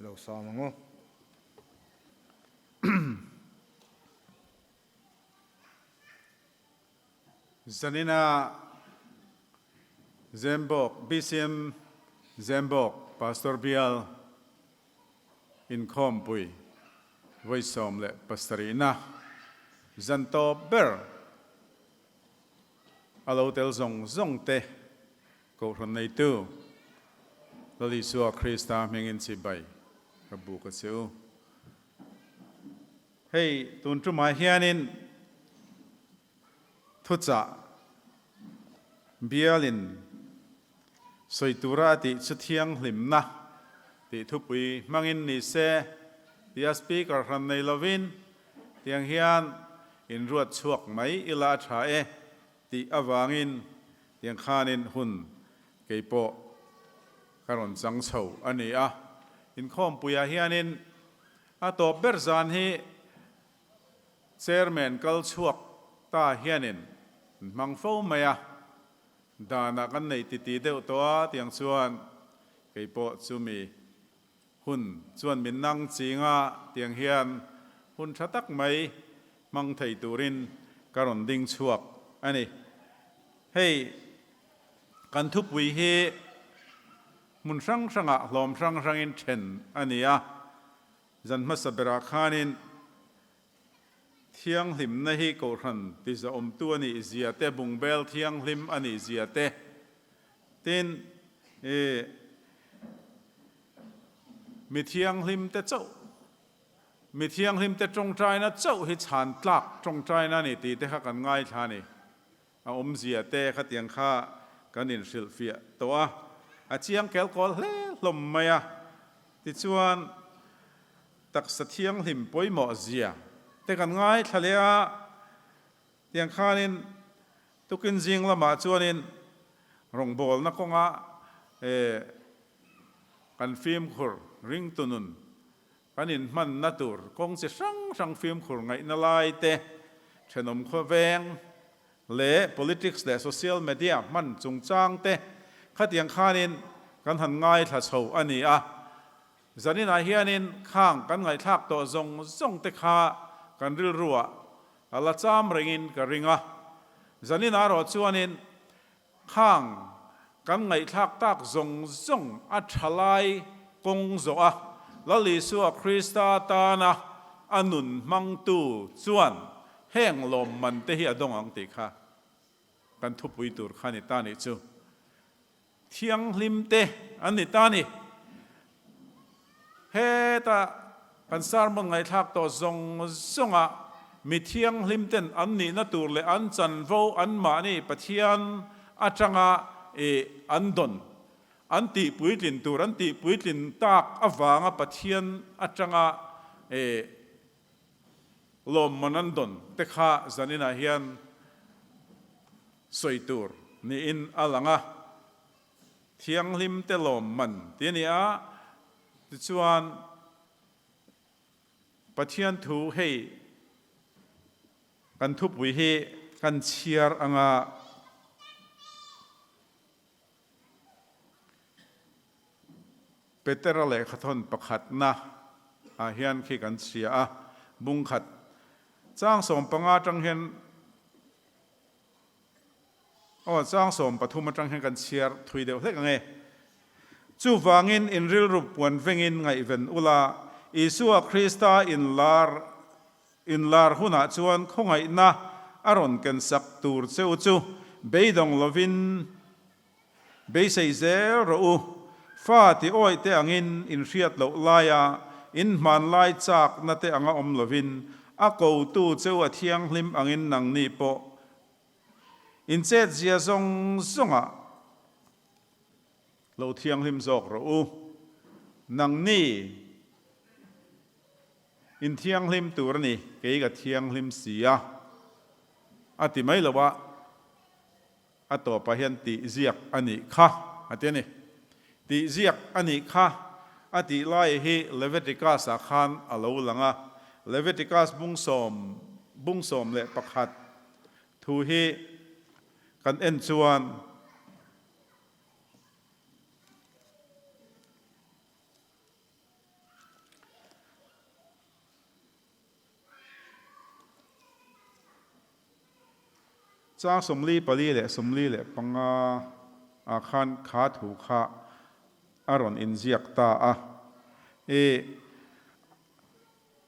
lo sawm ang u. Zanina Zembawk, BCM Zembawk Pastor Bial inkhawmpui vawi 17na zan tawp ber a lo tel zawng zawng te Kohhran neitu Lal Isua Krista hmingin chibai ka buk a che u. Hei tun tumah hianin thuchah bialin sawi tura a tih chu thianghlimna tih thupui hmangin ni se tia speaker hran nei lovin tiang hian inruat chhuak mai ila a tha e tih avangin tiang khanin hun keipawh ka rawn chang chho a ni a. Inkhawmpuiah hianin A tawp ber zan hi Chairman kal chhuak ta hianin an hmang fo mai a, danah kan neih titi deuh tawh a tiang chuan kei pawh chumi hun chuan min nang ching a tiang hian hun tha tak mai hmang thei turin ka rawn ding chhuak a ni. Hei kan thupui hi Hmun hrang hrangah hlawm hrang hrangin then a ni a, zan hmasa berah khanin thianghlimna hi Kohhran tizawmtu a nih zia te, bungbel thianghlim a nih zia te, tin i mi thianghlim te chauh, mi thianghlim te tawngtaina chauh hi chhan tlak tawngtaina a ni tih te kha kan ngaithla a ni. A awmzia te khatiang kha kan inhrilhfiah tawh a, a chiang kel kawl hle hlawm mai a. Tichuan, taksa thianghlim pawimawh zia te kan ngaithla leh a, tiang khanin tukin zing lamah chuanin rawngbawlna kawngah kan fimkhur ringtu nun Kan inhmanna tur kawng chi hrang hrang fimkhur ngaihna lai te, thenawm khawveng leh politics leh social media hman chungchang te khatiang khanin kan han ngaithla chho a ni a. Zaninah hianin khang kan ngaihthlak tawh zawng zawng te kha kan rilruah a la cham rengin ka ring a. Zaninah erawh chuanin Khang kan ngaihthlak tak zawng zawng a thalai kawng zawh a, Lal Isua Krista tana a nun hmangtu chuan heng lawmman te hi a dawng ang tih kha kan thupui tur kha ni ta nih chu. Thianghlim te an ni ta ni. Heta kan sermon ngaihthlak tawh zawng zawngah mi thianghlim ten an nihna tur leh an chanvo anmahni Pathian atanga ih an dawn, an tihpuitlin tur, an tihpuitlin tak avanga Pathian atanga ih lawmman an dawn te kha zaninah hian sawi tur niin a lang a. Thianghlim te lawmman ti a ni a, tichuan Pathian thu hei kan thupui hi kan chhiar anga Petera lehkhathawn pakhatna ah hian khi kan chhia a, bungkhat chang 15 atang hian Aw, chang 13 atang hian kan chhiar thui deuh hlek ang e. Chuvangin in rilru puan vengin ngaihven ula, Isua Krista inlar inlar hunah chuan khawngaihna a rawn kensak tur che u chu beidawng lovin beisei zel rawh u. Fa ti awih te angin in hriat loh laia in hmanlai chakna te anga awm lovin a kotu che u a thianghlim angin nangni pawh. In chetzia zawng zawngah lo thianghlim zawk rawh u. Nangni in thianghlim tur a ni, kei ka thianghlim si a, a ti mai lo a. A tawpah hian tih ziak a nih kha a ti a ni. Tih ziak a nih kha a tih lai hi Leviticus-ah khan a lo lang a. Leviticus bungsawm bungsawm leh pakhat thu hi kan en chuan, Chang 44 leh 45 ah khan kha thu kha a rawn inziak ta a. I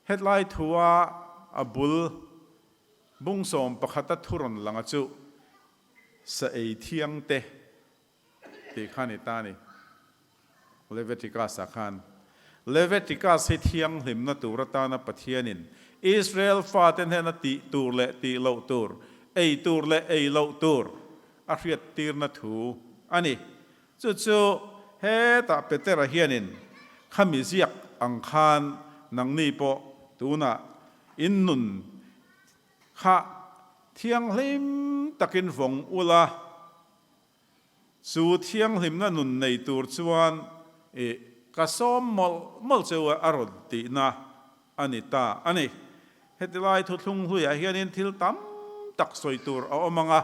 hetlai thua a bul bung sawm pakhata thu rawn lang a chu sa ei thiang te tih kha ni ta a ni. Leviticus-ah khan Leviticus hi thianghlimna tur atana Pathianin Israel fate hnena tih tur leh tih loh tur, ei tur leh ei loh tur a hriattirna thu a ni. Chu chu hetah Petera hianin khami ziak ang khan nangni pawh tunah in nun kha thianghlim takin vawng ula, Chu thianghlimna nun nei tur chuan i ka sawm mawlh mawlh cheu a rawn tihna a ni ta a ni. Heti lai thuthlung hluiah hianin thil tam tak sawi tur a awm ang a,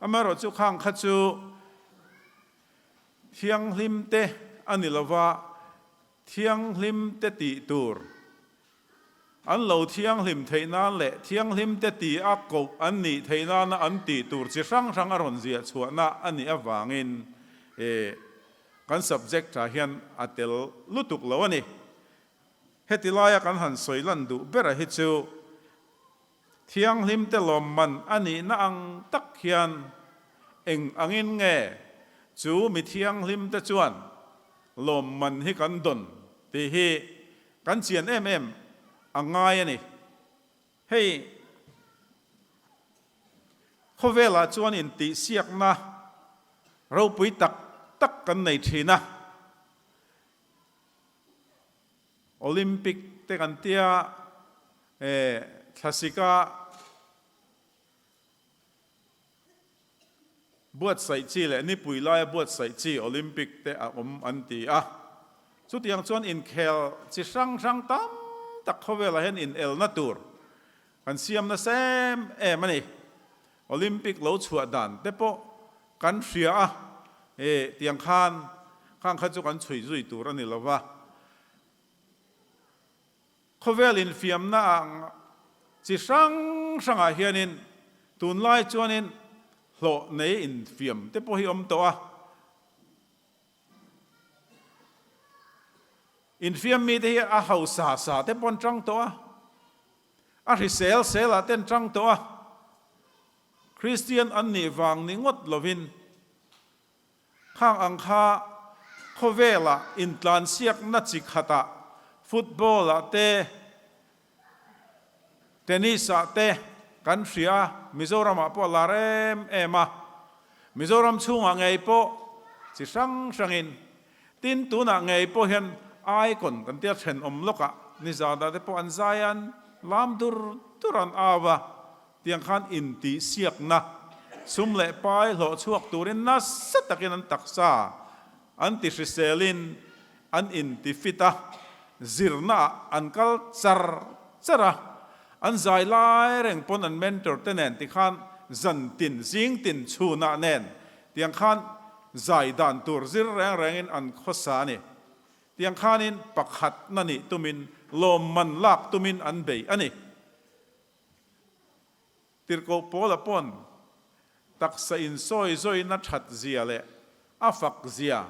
amaherawhchu khang kha chu thianghlim te a ni lova, thianghlim te tih tur An lo thianghlim theih nan leh thianghlim te ti a koh an nih theih nana an tih tur chi hrang hrang a rawn ziah chhuahna a nih avangin kan subject ah hian a tel lutuk lo a ni. Heti laia kan han sawi lan duh bera hi chu thianghlim te lawmman a nihna ang tak hian eng angin nge chu mi thianghlim te chuan lawmman hi kan dawn tih hi Kan chian em em a ngai a ni. Hei khawvelah chuan intihsiakna ropui tak tak kan nei thin a. Olympic te kan tia, thlasika Buatsaih chi leh nipui laia buatsaih chi Olympic te a awm an ti a. Chutiang chuan inkhel chi hrang hrang tam tak khawvelah hian inelna tur kan siam nasa em em a ni. Olympic lo chhuah dan te pawh kan hria a, e tiang khan khang kha chu kan chhui zui tur a ni lo va. Khawvel infiamna ang chi hrang hrangah hianin tunlai chuanin hlawh nei infiam te pawh hi awm tawh a. Infiam mite hi a hausa sa te pawh an tang tawh a, a hrisel selah te an tang tawh a. Kristian an nih vang ni ngawt lovin Khang ang kha khawvelah intlansiakna chi khatah football-ah te, tennis-ah te kan hria a, Mizoramah pawh a lar em em a. Mizoram chhungah ngei pawh chi hrang hrangin, tin tunah ngei pawh hian icon kan tia thenawm lawkah nizanah te pawh an zai a, an lam dur dur an au a. Tiang khan intihsiakna sum leh pai hlawh chhuak turin nasa takin an taksa an ti hriselin an inti fit a, zirnaah an kal char char a, an zai lai reng pawn an mentor te nen tikhan zan tin zing tin chhunah nen tiang khan zai dan tur zir reng rengin an khawsa a ni. Tiang khanin pakhatna nih tumin lawmman lak tumin an bei a ni. Tirhkoh Paula pawn taksa insawi zawina that zia leh a fak zia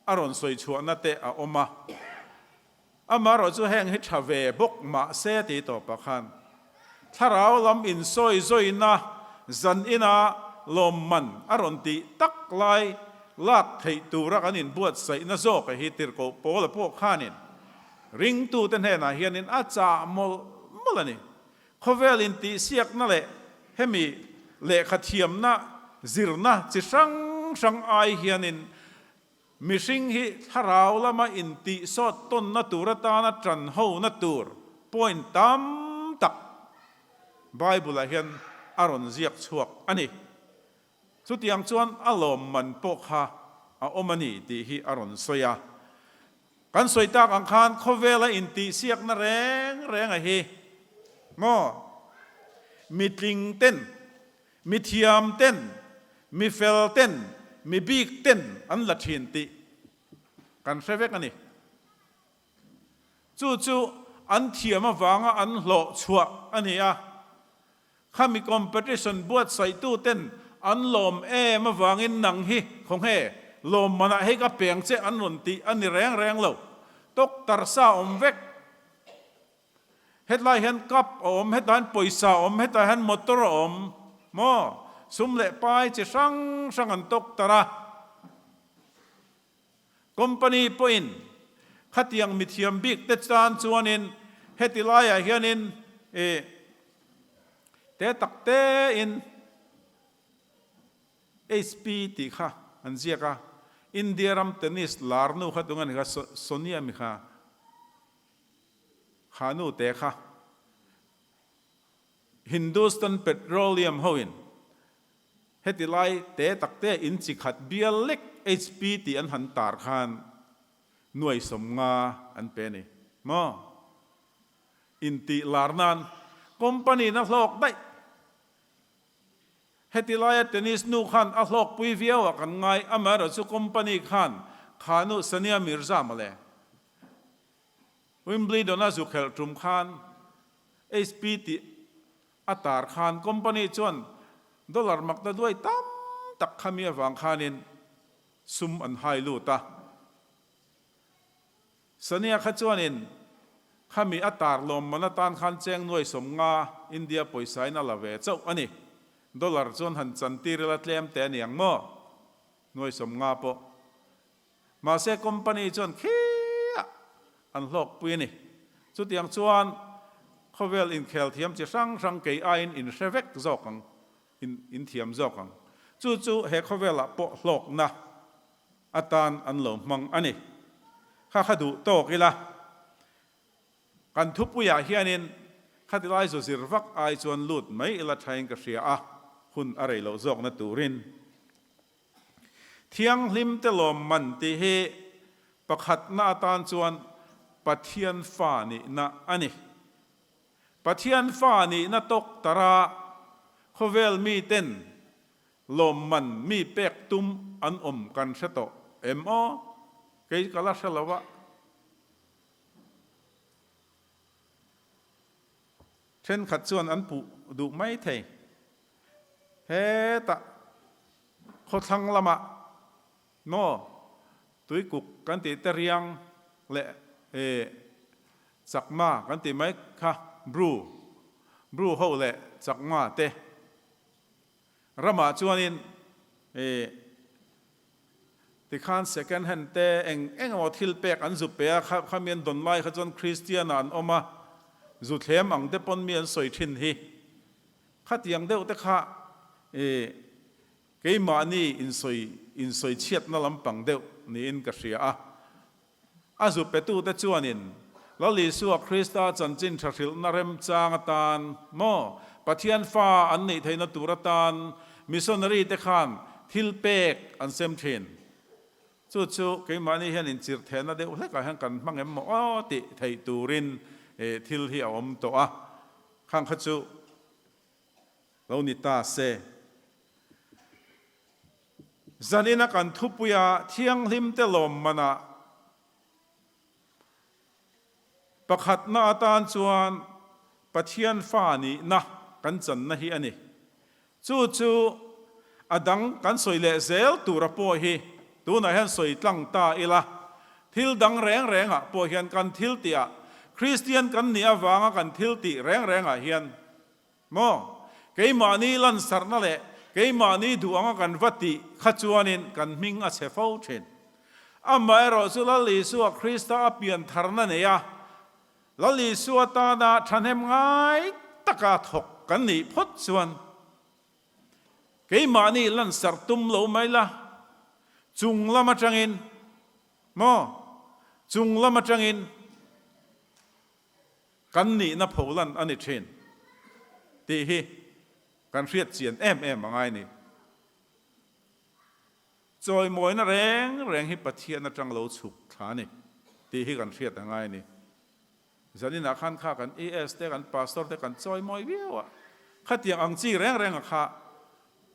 a rawn sawi chhuahna te a awm a. Amaherawh chu heng hi tha ve bawk mah se ti tawpah khan thlarau lam insawi zawina zan ina lawmman a rawn tih tak lai lak theih tura kan inbuatsaihna zawk hi Tirhkoh Paula pawh khanin Ringtute hnenah hianin a chah mawlh mawlh a ni. Khawvel intihsiakna leh hemi Lehkha thiamna zirna chi hrang hrang ai hianin mihring hi thlarau lama intihsawt tawnna tur atana ṭan hona tur point tam tak Bible-ah hian a rawn ziak chhuak a ni. Chutiang chuan a lawmman pawh kha a awm a ni tih hi a rawn sawi a. Kan sawi tak ang khan khawvela intihsiakna reng reng a hi maw? Mi tling ten, mi thiam ten, mi fel ten, mi bik ten an la thin tih kan hre vek a ni. Chu chu an thiam avanga an hlawh chhuah a ni a. Khami competition buatsaihtu ten an lawm em avangin nang hi khawnge lawm manah hei ka peng che an rawn tih a ni reng reng lo. Tawk tarsa awm vek. Hetlai hian cup a awm, hetah hian pawisa a awm, hetah hian motor a awm maw? Sum leh pai chi hrang hrang an tawk tar a. Company pawhin khatiang mithiam bik te tan chuanin heti laiah hianin ih te tak tein HP tih kha an ziak a, India ram tennis lar nu kha tunge ni kha Sonia mi kha kha nu te kha Hindustan Petroleum hoin Heti lai te tak te in chi khat bial lek HP tih an han tar khan nuai 50 an pe a ni maw? Intih lar nan company na hlawk daih. Heti laia tennis nu khan a hlawk pui viau ah kan ngai, amaherawhchu company khan kha nu Sania Mirza mawle. Wimbledon a zu khelh tum khan HP tih A tar khan company chuan dollar makta duai tam tak khami avang khanin sum an hai lut a. Sania kha chuanin khami a tar lawmman atan khan cheng nuai 50 India pawisain a la ve chauh a ni. Dollar chuan han chantir ila tlem te a ni ang maw? Nuai 50 pawh. Mahse company chuan khiah an hlawkpui a ni. Chutiang chuan khawvel inkhel thiam chi hrang hrang kei aiin in hre vek zawk ang, in in thiam zawk ang. Chu chu he khawvelah pawh hlawkna atan an lo hmang a ni. Kha kha duh tawk ila. Kan thupuiah hianin khatilai zu zir vak ai chuan lut mai ila thain ka hria a, hun a rei loh zawkna turin. Thianghlim te lawmman tih hi pakhatna atan chuan Pathian fa nihna a ni. Pathian fa nihna tawk tara khawvel miten lawmman mi pek tum an awm kan hre tawh em aw? Kei ka la hre lo a. Thenkhat chuan an puh duh mai thei. Hetah khawthlang lamah maw tuikuk kan tih te riang leh chakma kan tih mai kha Bru, Bru ho leh chakma te ramah chuanin tikhan second hand te eng eng emaw thil pek an zu pe a, kha mi an dawn lai kha chuan Kristian ah an awm a, zu thlem ang te pawn mi an sawi thin hi. Khatiang deuh te kha i keimahni insawi insawi chhiatna lampang deuh niin ka hria a. A zu petute chuanin Lal Isua Krista chanchin tha hrilhna remchang atan maw Pathian fa an neih theihna tur atan missionary te khan thil pek an sem thin. Chu chu keimahni hian inchirh thehna deuh hlekah hian kan hmang em maw aw tih theih turin thil hi a awm tawh a. Khang kha chu lo ni ta se. Zanina kan thupuia thianghlim te lawmmanah pakhatna atan chuan Pathian fa nihna kan channa hi a ni. Chu chu a dang kan sawi leh zel tura pawh hi tunah hian sawi tlang ta ila, thil dang reng rengah pawh hian kan thil tihah Kristian kan nih avanga kan thil tih reng rengah hian maw keimahni lansarhna leh keimahni duh anga kan va tih kha chuanin kan hming a chhe fo thin. Amaherawh chu Lal Isua Krista a piantharna nei a, Lal Isua tana thahnem ngai taka thawk kan nih phawt chuan. Keimahni lansarh tum lo mai la, chung lam atangin maw, chung lam atangin kan nihna pholan a ni thin tih hi kan hriat chian em em a ngai ni. Chawimawina reng reng hi Pathian atang lo chhuk thla a ni tih hi kan hriat a ngai a ni. Zaninah khan kha kan ES te kan Pastor te kan chawimawi viau a, khatiang ang chi reng reng a kha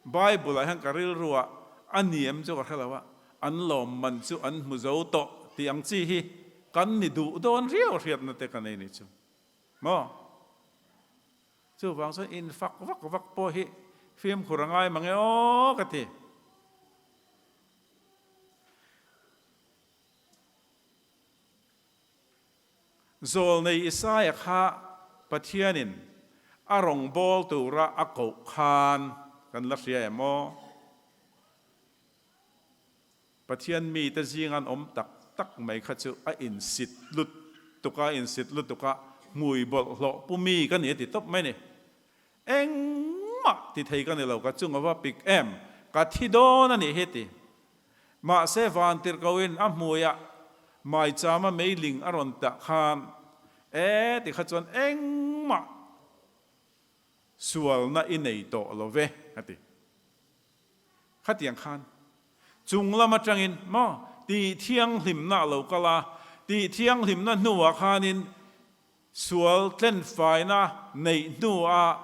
Bible ah hian ka rilru ah a ni em chu ka hre lo a, an lawmman chu an hmu zo tawh tih ang chi hi kan ni duh dawn riau a hriatna te ka nei ni chu maw? Chuvang chuan in fak vak vak pawh hi fimkhur a ngai mange aw ka ti. Zawlnei Isaia kha Pathianin a rawngbâwl tura a koh khan kan la hria em aw? Pathian mite zinga an awm tak tak mai kha chu a insit lutuk a, insit lutuk a, hmui bawlhhlawh pu mi ka ni a ti tawp mai a ni. Engmah ti thei ka ni lo, ka chung a va pik em, ka thi dawn a nih hi ti. Mahse vantirhkohin a hmuiah maichama meiling a rawn tah khan e ti kha chuan engmah sualna i nei tawh lo ve a ti. Khatiang khan chung lam atangin maw tih thianghlimna a lo kal a, tih thianghlimna hnuah khanin Sual tlenfaina neih hnuah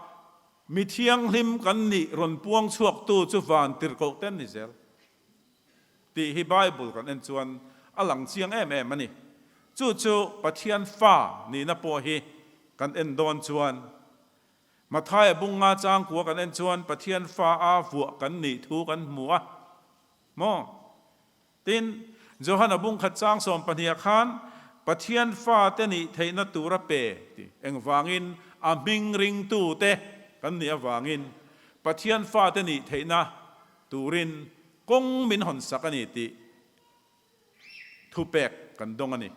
mi thianghlim kan nih rawn puang chhuaktu chu van tirhkoh te an ni zel tih hi Bible kan en chuan a lang chiang em em a ni. Chu chu Pathian fa nihna pawh hi kan en dawn chuan Mathaia bunga changkua kan en chuan Pathian fa a vuah kan nih thu kan hmu a maw? Tin, Johana bungkhat chang 12ah khan, Pathian fate nih theihna tur a pe tih engvangin a hming ringtute kan nih avangin Pathian fate nih theihna turin kawng min hawn sak a ni tih thupek kan dawng a ni.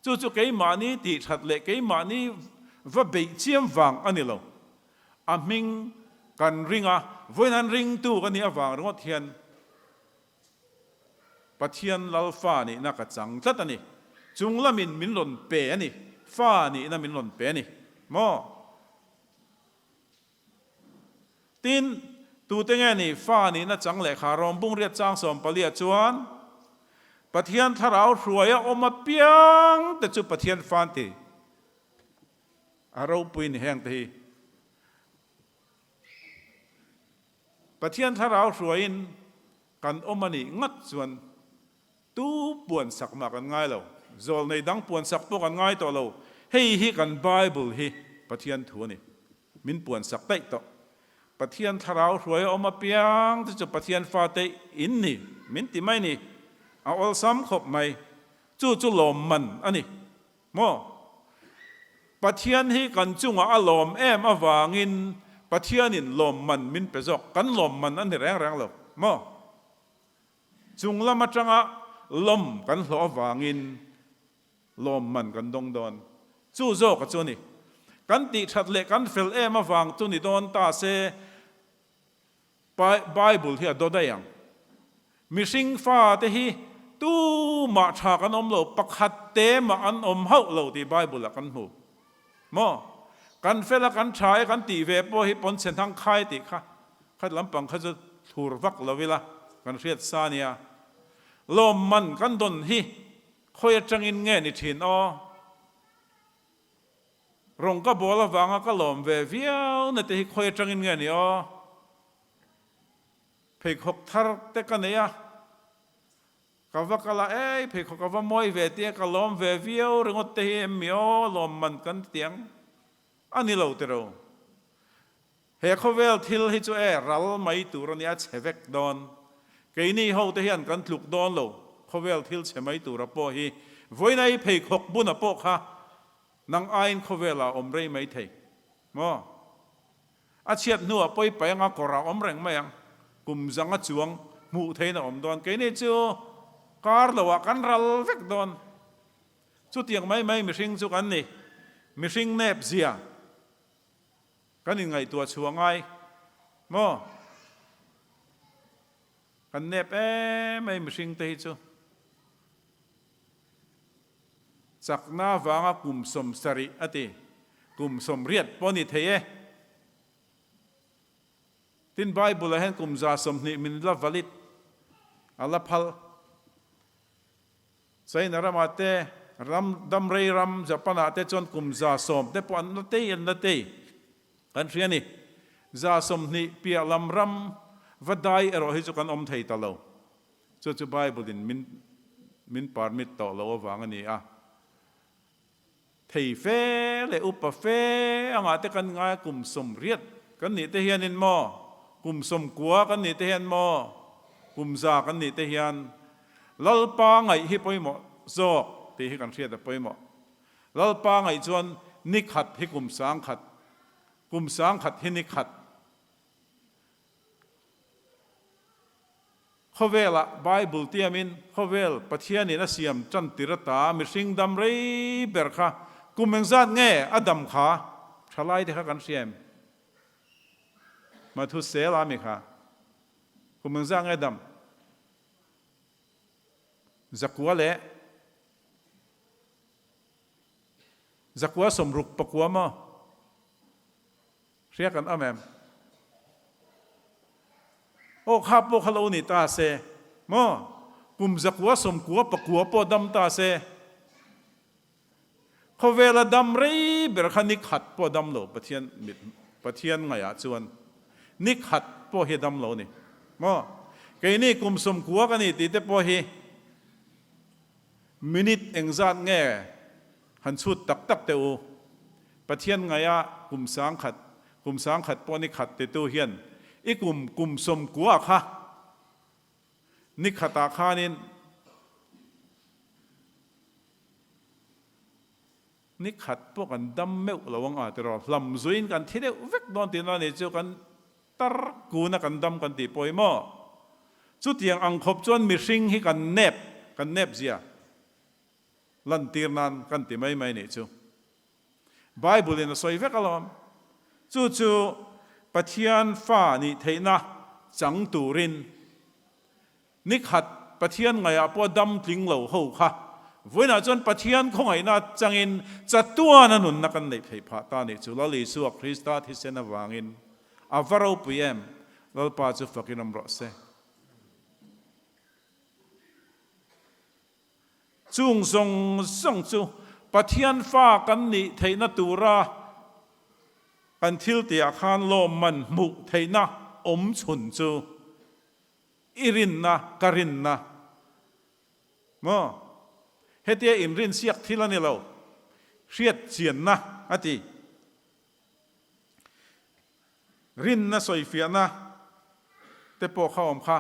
Chu chu keimahni tihthat leh keimahni va beih chiam vang a ni lo. A hming kan ring a, vawiin an ringtu ka nih avang ringawt hian Pathian Lal fa nihna ka chang tlat a ni. Chung lamin min rawn pe a ni. Fa nihna min rawn pe a ni. Maw? Tin, tute nge ni fa nihna chang lehkha rawng bung riat chang 14 chuan, Pathian thlarau hruaia awm apiang te chu Pathian fa an ti. A ropui ni heng te hi. Pathian thlarau hruaiin kan awm a nih ngat chuan tu puansak mah kan ngai lo, zawlnei dang puansak pawh kan ngai tawh lo, hei hi kan Bible hi Pathian thu a ni, min puansak daih tawh. Pathian thlarau hruai a awm apiang te chu Pathian fate in ni, min ti mai ni, a awlsam khawp mai, chu chu lawmman a ni. Maw? Pathian hi kan chungah a lawm em avangin Pathianin lawmman min pe zawk. Kan lawmman a ni reng reng lo. Maw? Chung lam atanga lawm kan hlawh avangin lawmman kan dawng dawn. Chu zawk a chu a ni. Kan tihthat leh kan fel em avang chu ni dawn ta se, Bible hi a daw daih ang. Mihring fate hi tumah tha kan awm lo, pakhat te mah an awm hauh lo tih Bible ah kan hmu. Maw? Kan fel a, kan tha e kan tih ve pawh hi pawnchhe hnang khai tih kha khat lampang kha chu thlur vak lo ila kan hriat sa nia. Lawmman kan dawn hi khawi atangin nge ni thin aw? Rawng ka bawl avanga ka lawm ve viau na te hi khawi atangin nge ni aw? Pheikhawk thar te ka nei a, ka va kal a, ei pheikhawk a va mawi ve tia ka lawm ve viau ringawt te hi em mi aw lawm man kan ti ang a ni lo tiro. He khawvel thil hi chu e ral mai tur a nia chhe vek dawn. Keini ho te hian kan tluk dawn lo, khawvel thil chhe mai tura pawh hi vawiin ai pheikhawk buna pawh kha nang aiin khawvel ah awm rei mai thei maw? A chhiat hnuah pawi pai anga kawr ah awm reng mai ang, kum zanga chuang hmuh theiin a awm dawn. Keini chu kar lo ah kan ral vek dawn. Chutiang mai mai mihring chu kan ni, mihring nep zia. Kan inngaihtuah chhuah ngai maw? Kan nep em em mihring te hi chu. Chakna vanga kum 70 a ti. Kum 80 pawh a ni thei e. Tin Bible ah hian kum 120 min la valid a la phal. China ramah te, ram damrei ram Japan ah te chuan kum 110 te pawh an la tei an la tei kan hria a ni. 120 piah lam ram va dai erawh hi chu kan awm thei ta lo. Chu chu Bible in min min permit tawh loh avang a ni a. Thei fe leh upa fe angah te kan ngai a, kum 80 kan nih te hianin maw, kum 90 kan nih te hian maw, kum 100 kan nih te hian Lalpa ngaih hi pawimawh zawk tih hi kan hriat a pawimawh. Lalpa ngaih chuan ni khat hi kum 1000, kum 1000 hi ni khat. Khawvelah Bible tiamin khawvel Pathianin a siam tan tir ata mihring dam rei ber kha kum engzat nge a dam kha thalai te kha kan hria em? Mathusela mi kha kum engzat nge dam? 900 leh 969 maw? Hria kan awm em? Aw kha pawh kha lo ni ta se maw? Kum 999 pawh dam ta se. Khawvela dam rei ber kha ni khat pawh dam lo Pathian mit Pathian ngaihah chuan ni khat pawh hi dam lo ni maw? Keini kum 90 ka ni tih te pawh hi minute engzat nge Han chhut tak tak teh u. Pathian ngaia kum 1000, kum 1000 pawh ni khat titu hian i kum kum 90 kha ni khatah khanin ni khat pawh kan dam meuh lo ang a tiraw hlam zuiin kan thi deuh vek dawn tihna ni chu kan tar kuna kan dam kan tih pawh hi maw? Chutiang ang khawp chuan mihring hi kan nep, kan nep zia. Lantir nan kan ti mai mai nih chu. Bible in a sawi vek alawm. Chu chu Pathian fa nih theihna chang turin ni khat Pathian ngaihah pawh dam tling lo ho kha vawiinah chuan Pathian khawngaihna changin chatuana nunna kan neih theih phah ta nih chu Lal Isua Krista thisen avangin a va ropui em Lalpa chu fakin awm rawh se. Chung zawng zawng chu Pathian fa kan nih theihna tura kan thil tihah khan lawmman hmuh theihna awm chhun chu i rinna, ka rinna maw? Hetia inrinsiak thil a ni lo, hriat chianna a ti. Rinna sawifiahna te pawh kha awm kha.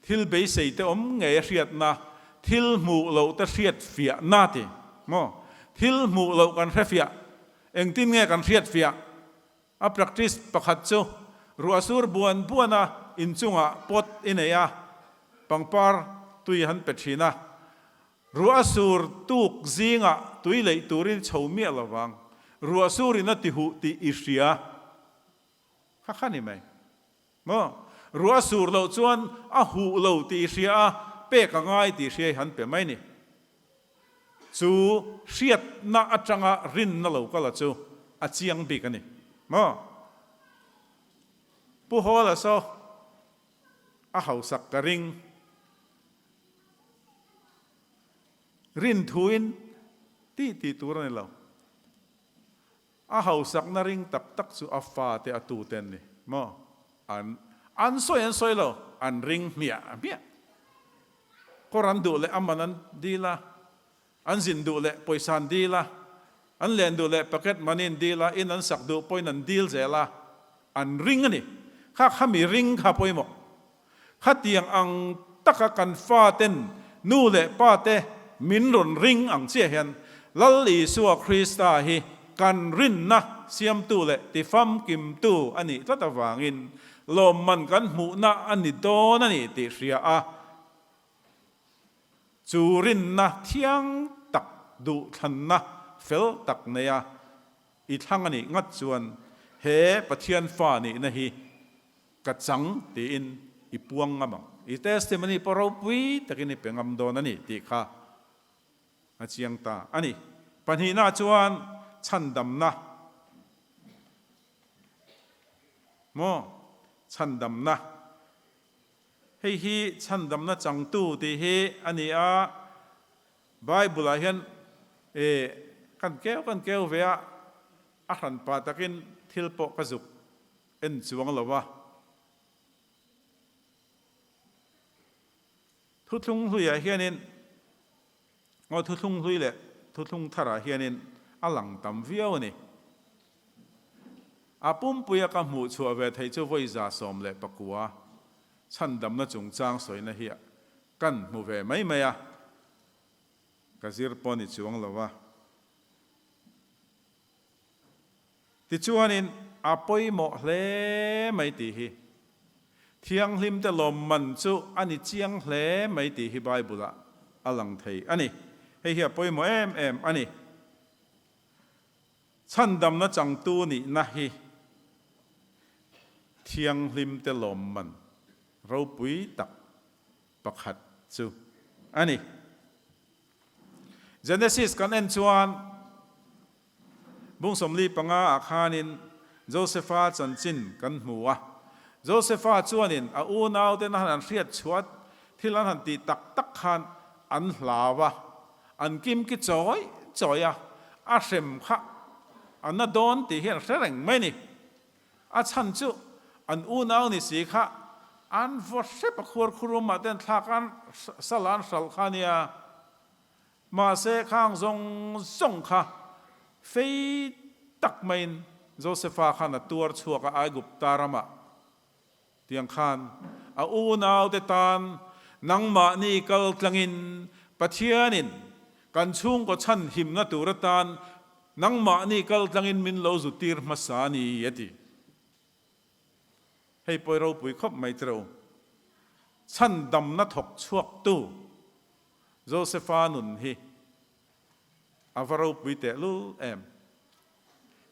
Thil beisei te awm ngei a hriatna, thil hmuh loh te hriat fiahna ti maw? Thil hmuh loh kan hrefiah, engtin nge kan hriat fiah? A practice pakhat chu ruah sur buan buan a inchungah pot i nei a, pangpar tui han pe thin a, ruah sur tuk zingah tui leih turin chho miah lovang, ruah surin a ti huh tih i hria kha kha ni mai. Maw? Ruah sur loh chuan a huh lo tih i hria a, pek a ngai tih hria i han pe mai ni. Chu hriatna atanga rinna lo kala chu a chiang bik a ni. Maw? Pu Hawla saw a hausak ka ring. Rin thuin tih tih tur a ni lo. A hausakna ring tak tak chu a fate a tute an ni maw? An an sawi an sawi lo, an ring hmiah hmiah. Kawr an duh leh a man an dil a, an zin duh leh pawisa an dil a, an len duh leh packet money an dil a, in an sak duh pawhin an dil zel a, an ring a ni. Kha kha mi ring kha pawimawh. Khatiang ang taka kan faten nu leh pate min rawn ring ang chiah hian Lal Isua Krista hi kan rinna siamtu leh tifamkimtu a nih tlat avangin lawmman kan hmuhna a ni dawn a ni tih hria a, chu rinna thiang tak duhthlanna fel tak neia i thlang a nih ngat chuan he Pathian fa nihna hi Ka chang tiin i puang ngam ang. I testimony pawh ropui takin i pe ngam dawn a ni tih kha a chiang ta a ni. Pahnihna chuan chhandamna maw? Chhandamna. Hei hi chhandamna changtu tih hi a ni a, Bible ah hian e kan keu kan keu ve a, a hranpa takin thil pawh ka zuk en chuang lo a. Thuthlung hluiah hianin aw thuthlung hlui leh thuthlung tharah hianin a lang tam viau a ni. A pumpuia ka hmuh chhuah ve theih chu vawi 119 chhandamna chungchang sawina hi kan hmu ve mai mai a, ka zir pawh ni chuang lo a. Tichuanin a pawimawh hle mai tih hi Thianghlimte lawmman chu a ni chiang hle mai tih hi Bible-ah a lang thei a ni. Hei hi a pawimawh em em a ni. Chhandamna changtu nihna hi Thianghlimte lawmman ropui tak pakhat chu a ni. Genesis kan en chuan Bung 45 ah khanin Josefa chanchin kan hmu a. Josefa chuanin a unauten a han an hriat chhuat thil an han tih tak tak khan an hlau a, an kimki chawi chawi a, a hrem kha a na dawn tih hi an hre reng mai ni. A chhan chu an unau ni si kha an vaw hrep a khuar khurumah te an thlak a, sal an hralh kha a nia. Mahse khang zawng zawng kha fei tak maiin Josefa khan a tuar chhuak a Aigupta ramah tiang khan a unaute tan nangmahni kal tlangin Pathianin kan chhungkaw chhan himna tur atan nangmahni kal tlangin min lo zu tir hmasa a ni a ti. Hei pawi ropui khawp mai tiro. Chhandamna thawk chhuaktu Josefa nun hi a va ropui tehlul em!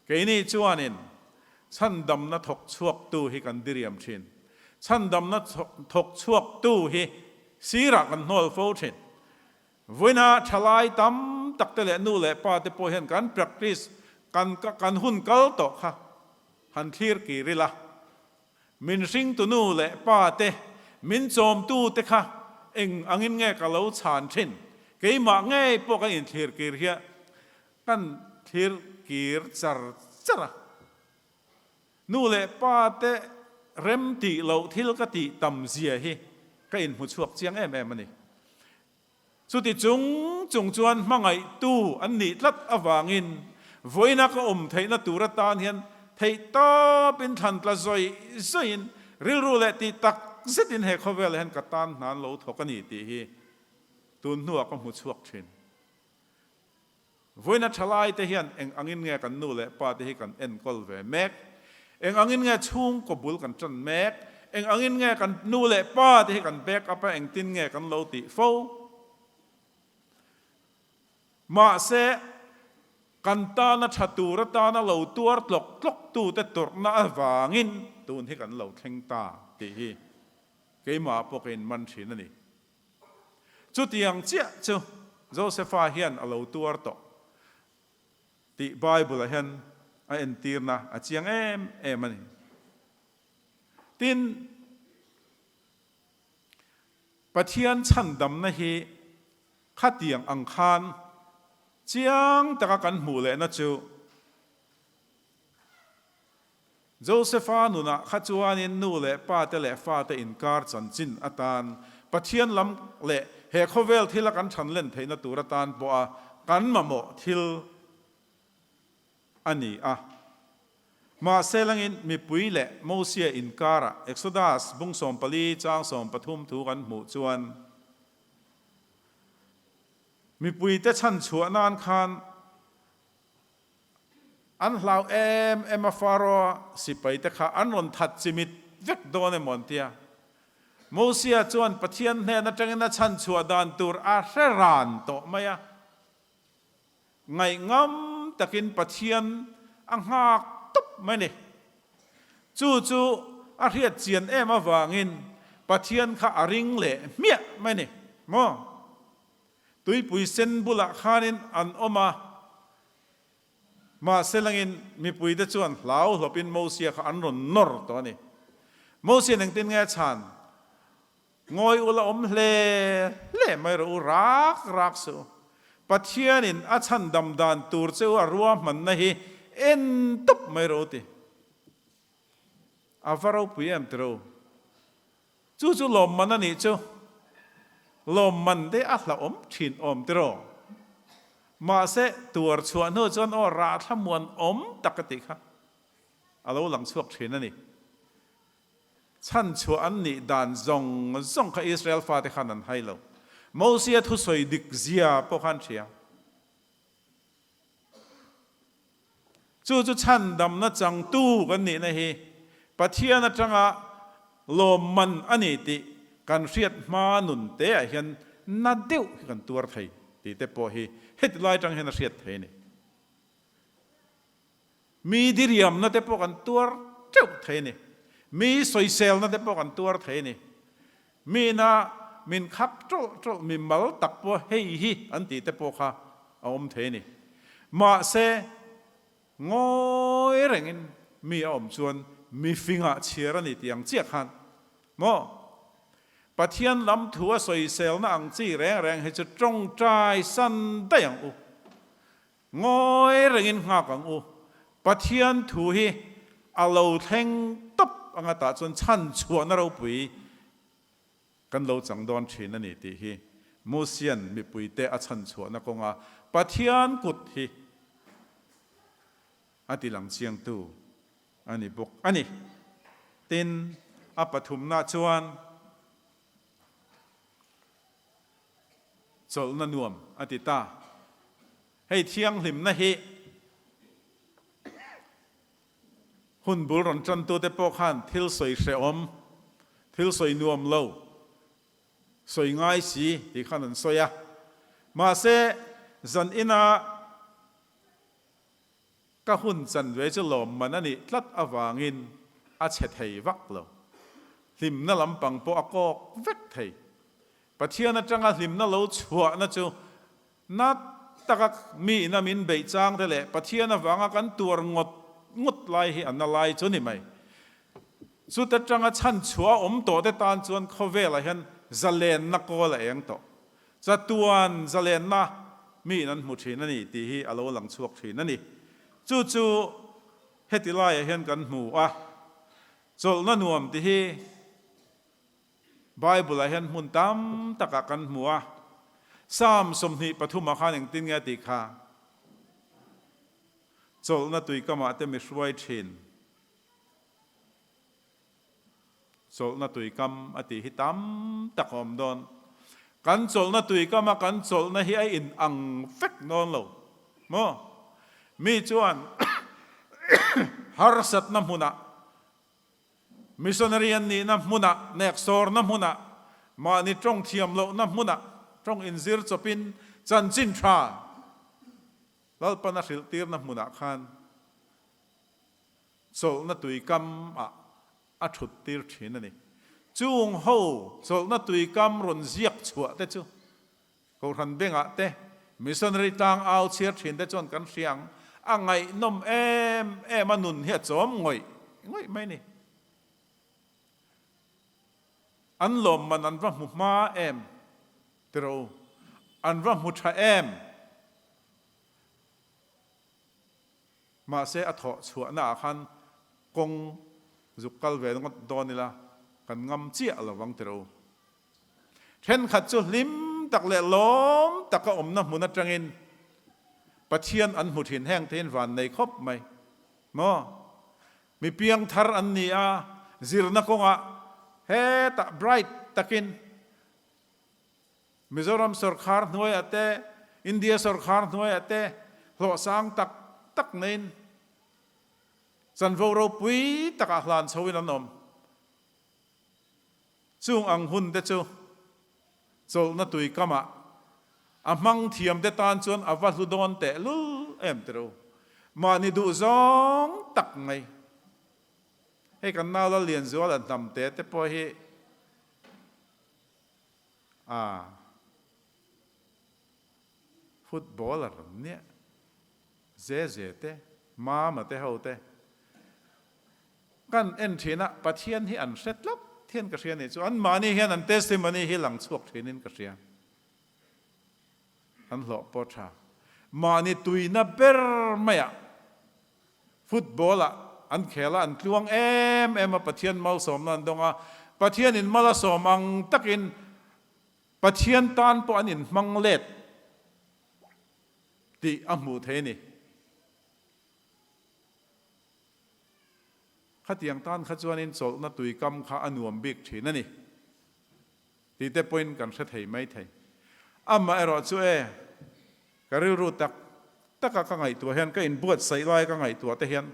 Keini chuanin chhandamna thawk chhuaktu hi kan diriam thin. Chhandamna thawk chhuaktu hi sirah kan hnawl fo thin. Vawiina thalai tam tak te leh nu leh pa te pawh hian kan practice, kan kan hun kal tawh kha han thlir kir ila. Min hringtu nu leh pa te, min chawmtu te kha eng angin nge ka lo chhan thin? Keimah ngei pawh kan inthlir kir hian kan thlir kir char char a. Nu leh pa te rem tih loh thil ka tih tam zia hi ka inhmu chhuak chiang em em a ni. Chuti chung chung chuan hmangaihtu an nih tlat avangin vawiina ka awm theihna tur atan hian theih tawpin thlan tla zawih zawihin rilru leh tih tak zetin he khawvelah hian ka tan hna an lo thawk a ni tih hi tun hnuah ka hmu chhuak thin. Vawiina thalaite hian eng angin nge kan nu leh pa te hi kan enkawl ve mek? Eng angin nge chhungkaw bul kan tan mek? Eng angin nge kan nu leh pa te hi kan back up a, engtin nge kan lo tih fo? Mahse, kan tana tha tur atana lo tuar tlawk tlawk tute tawrhna avangin tun hi kan lo thleng ta tih hi keimah pawh ka inman thin a ni. Chutiang chiah chu Josefa hian a lo tuar tawh tih Bible-ah hian a entirna a chiang em em a ni. Tin, Pathian chhandamna hi khatiang ang khan chiang taka kan hmuh lehna chu Josefa nunah kha chuanin nu leh pate leh fate inkar chanchin atan Pathian lam leh he khawvel thila kan thanlen theihna tur atan pawha kan mamawh thil a ni a. Mahse langin mipui leh Mosia inkarah Exodus bung 14 chang 13 thu kan hmuh chuan mipuite chhanchhuah nan khan An hlau em em a Pharaoh sipai te kha an rawn that chimit vek dawn emaw an tia. Mosia chuan Pathian hnen atangin a chhanchhuah dan tur a hre ran tawh mai a. Ngaihngam takin Pathian a nghak tawp mai a ni. Chu chu a hriat chian em avangin Pathian kha a ring leh hmiah mai ni maw? Tuipui sen bulah khanin an awm a, mahse langin mipuite chuan hlau hlawpin Mosia kha an rawn nawr tawh a ni. Mosia'n engtin nge a chhan? Ngawi ula awm hle hle mai rawh u, rak rak suh u. Pathianin a chhandam dan tur che u a ruahmanna hi en tawp mai rawh u ti. A va ropui em tiro. Chu chu lawmman a nih chu. Lawmman te a hlauhawm thin awm tiro. Mahse tuar chhuah hnu chuan aw rah thlamuan awm tak a tih kha a lo lang chhuak thin a ni. Chhanchhuah an nih dan zawng zawng kha Israel fate khan an hai lo. Mosia thusawi dik zia pawh khan hria. Chu chu chhandamna changtu kan nihna hi Pathian atanga lawmman a ni tih kan hriat hma nun te ah hian na deuh hi kan tuar thei tih te pawh hi heti lai atang hian a hriat thei a ni. Mi diriamna te pawh kan tuar teuh thei a ni. Mi sawiselna te pawh kan tuar thei a ni. Mina min khak tawlh tawlh mi mal tak pawh hei hi an tih te pawh kha a awm thei a ni. Mahse, ngawi rengin mi a awm chuan mi fingah chhiar a ni tih ang chiah khan maw? Pathian lam thu a sawiselna ang chi reng reng hi chu tawngtai san daih ang u. Ngawi rengin nghak ang u. Pathian thu hi a lo thleng tawp anga tah chuan chhan chhuahna ropui kan lo chang dawn thin a ni tih hi Mosian mipuite a chhan chhuahna kawnga Pathian kut hi a ti lang chiangtu a ni bawk a ni. Tin, a pathumna chuan. Chawlhna nuam a ti ta. Hei thianghlimna hi hun bul rawn tantute pawh khan thil sawi hrehawm, thil sawi nuam lo, sawi ngai si tih khan an sawi a. Mahse, zan ina Ka hun chanve chu lawmman a nih tlat avangin a chhe thei vak lo. Hlimna lampang pawh a kawk vek thei. Pathian atanga hlimna lo chhuahna chu na taka mi ina min beih chang te leh Pathian avanga kan tuar ngawt ngawt lai hi a na lai chu ni mai. Chuta tanga chhan chhuah a awm tawh te tan chuan khawvelah hian zalenna kawl a eng tawh. Chatuan zalenna miin an hmu thin a ni tih hi a lo lang chhuak thin a ni. Chu chu heti laiah hian kan hmu a, chawlhna nuam tih hi Bible-ah hian hmun tam takah kan hmu a. Psalm 23 ah khan engtin nge a tih kha? Chawlhna tuikamah te mi hruai thin. Chawlhna tuikam a tih hi tam tak a awm dawn. Kan chawlhna tuikama kan chawlhna hi a in ang vek dawn lo maw? Mi chuan harsatna hmunah, missionary an nihna hmunah, neksawrna hmunah, mahni tawng thiam lohna hmunah tawng inzir chawpin chanchin tha Lalpan a hrilhtirna hmunah khan Chawlhna tuikam ah a thut tir thin a ni. Chung ho chawlhna tuikam rawn ziak chhuah te chu Kohhran bengah te, missionary tlang au chhiar thin te chuan kan hria ang. A ngaihnawm em em a, nun hi a chawm ngawih ngawih mai a ni. An lawmman an va hmu hma em tiro, an va hmu tha em? Mahse a thawh chhuahna ah khan kawng zuk kal ve ngawt dawn ila kan ngam chiah lo vang tiro. Thenkhat chu hlim tak leh lawm taka awmna hmun atangin Pathian an hmu thin heng te in van nei khawp mai maw? Mi piang thar an ni a, zirna kawngah hetah bright takin Mizoram sawrkhar hnuaiah te, India sawrkhar hnuaiah te hlawh sang tak tak neiin chanvo ropui takah hlan chhoin an awm. Chung ang hun te chu chawlhna tui kamah a hmang thiam te tan chuan a va hlu dawn tehlul em tiro. Mahni duhzawng tak mai. Hei kan nau Lallianzuala hnamte te pawh hi. A footballer nia ze ze te, mama te ho te kan en thin a, Pathian hi an hre tlat hian ka hria nih chu, an mahni hian an testimony hi lang chhuak thinin ka hria. An hlawh pawh tha. Mahni tuina ber maiah Football ah an khel a, an tluang em em a, Pathian malsawmna an dawng a, Pathian in mal a sawm ang takin Pathian tan pawh an inhmang let tih a hmuh thei a ni. Khatiang tan kha chuanin chawlhna tuikam kha a nuam bik thin a ni tih te pawhin kan hre thei mai thei. Amaherawh chu e, Ka rilru tak taka ka ngaihtuah hian, ka inbuatsaih lai ka ngaihtuah te hian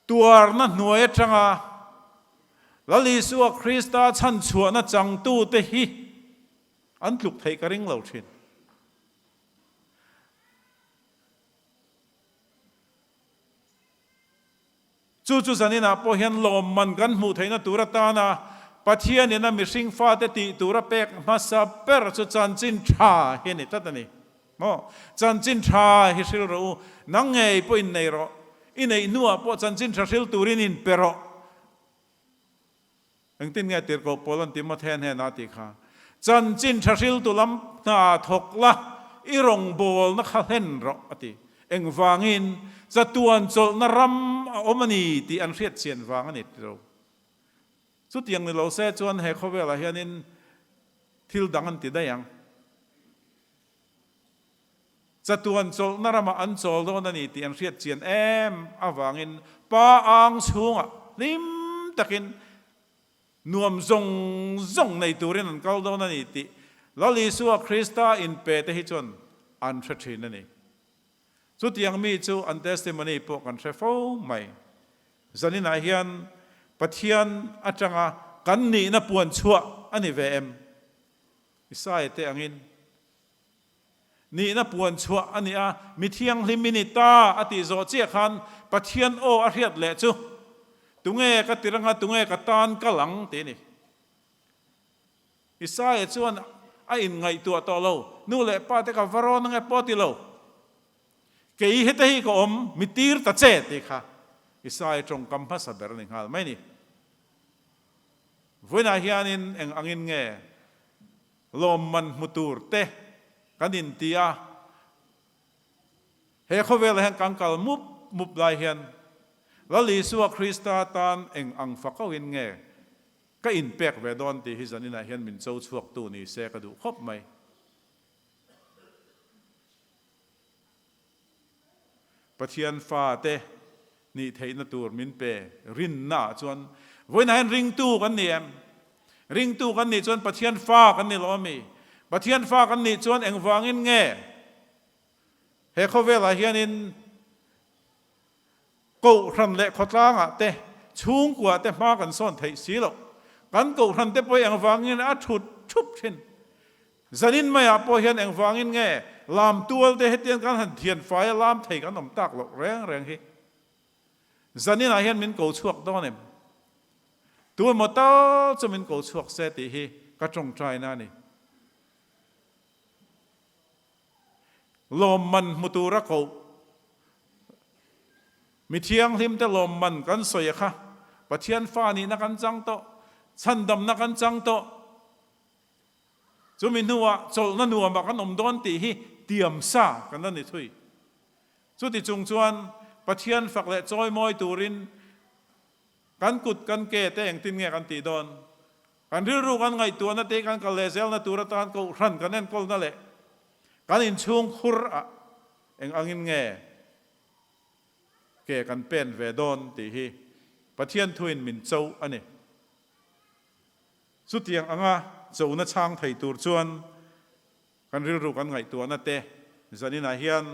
tuarna hnuai atanga Lal Isua Krista chhanchhuahna changtute hi an tluk theih ka ring lo thin. Chu chu zaninah pawh hian lawmman kan hmuh theihna tur atana Pathianin a mihring fate tih tura pek hmasa ber chu chanchin tha hi a ni tlat a ni. Maw? Chanchin tha hi hril rawh u, nang ngei pawh innei rawh, i neih hnuah pawh chanchin tha hril turin inpe rawh. Engtin nge tirhkoh pawl an ti maw the hnenah tih kha? Chanchin tha hriltu lam hna thawk la, i rawngbawlna kha hlen rawh a ti. Engvangin? Chatuan chawlhna ram a awm a ni tih an hriat chian vang a ni ti lo. Chutiang ni lo se chuan he khawvelah hianin thil dang an ti daih ang. Chatuan chawlhna ramah an chawl dawn a ni tih an hriat chian em avangin pa ang chhungah hlim takin nuam zawng zawng nei turin an kal dawn a ni tih Lal Isua Krista inpe te hi chuan an hre thin a ni. Chutiang mi chu an testimony pawh kan hre fo mai. Zaninah hian Pathian atanga kan nihna puan chhuah a ni ve em? Isaia te angin Nihna puan chhuah a ni a, mi thianghlim i ni ta a tih zawh chiah khan Pathian aw a hriat leh chu, Tunge ka tir anga, tunge ka tan kal ang? tih a ni. Isaia chuan a inngaihtuah tawh lo, Nu leh pa te ka va rawn ange pawh ti lo. Kei heta hi ka awm, mi tir ta che tih kha Isaia tawngkam hmasa ber a ni nghal mai a ni. Vawiinah hianin eng angin nge Lawmman hmu tur te kan inti a, he khawvelah hian kan kal mup mup lai hian Lal Isua Krista tan eng ang fakauhin nge ka inpek ve dawn tih hi zaninah hian min cho chhuaktu ni se ka duh khawp mai. Pathian fate nih theihna tur min pe rinna ah chuan vawiinah hian ringtu kan ni em? Ringtu kan nih chuan Pathian fa kan ni lo ami? Pathian fa kan nih chuan engvangin nge he khawvelah hianin Kohhran leh khawtlangah te, chhungkuah te hma kan sawn theih si loh. Kan kohhran te pawh hi engvangin a thut thup thin. Zanin maiah pawh hian engvangin nge lam tual te hetiang kan han thian fai a lam thei kan awm tak loh reng reng hi. Zaninah hian min ko chhuak dawn em? Tu emaw tal chu min ko chhuak se tih hi ka tawngtaina a ni. Lawmman hmu tura koh. Mi thianghlimte lawmman kan sawi a kha. Pathian fa nihna kan chang tawh. Chhandamna kan chang tawh. Chumi hnuah chawlhna nuamah kan awm dawn tih hi tiam sa kan la ni thui. Chuti chung chuan Pathian fak leh chawimawi turin kan kut kan ke te engtin nge kan tih dawn? Kan rilru kan ngaihtuahna te kan kal leh zelna tur atan kohhran kan enkawlna leh kan inchhung khur ah eng angin nge ke kan pen ve dawn tih hi Pathian thuin min cho a ni. Chutiang anga chona chhang thei tur chuan kan rilru kan ngaihtuahna te zaninah hian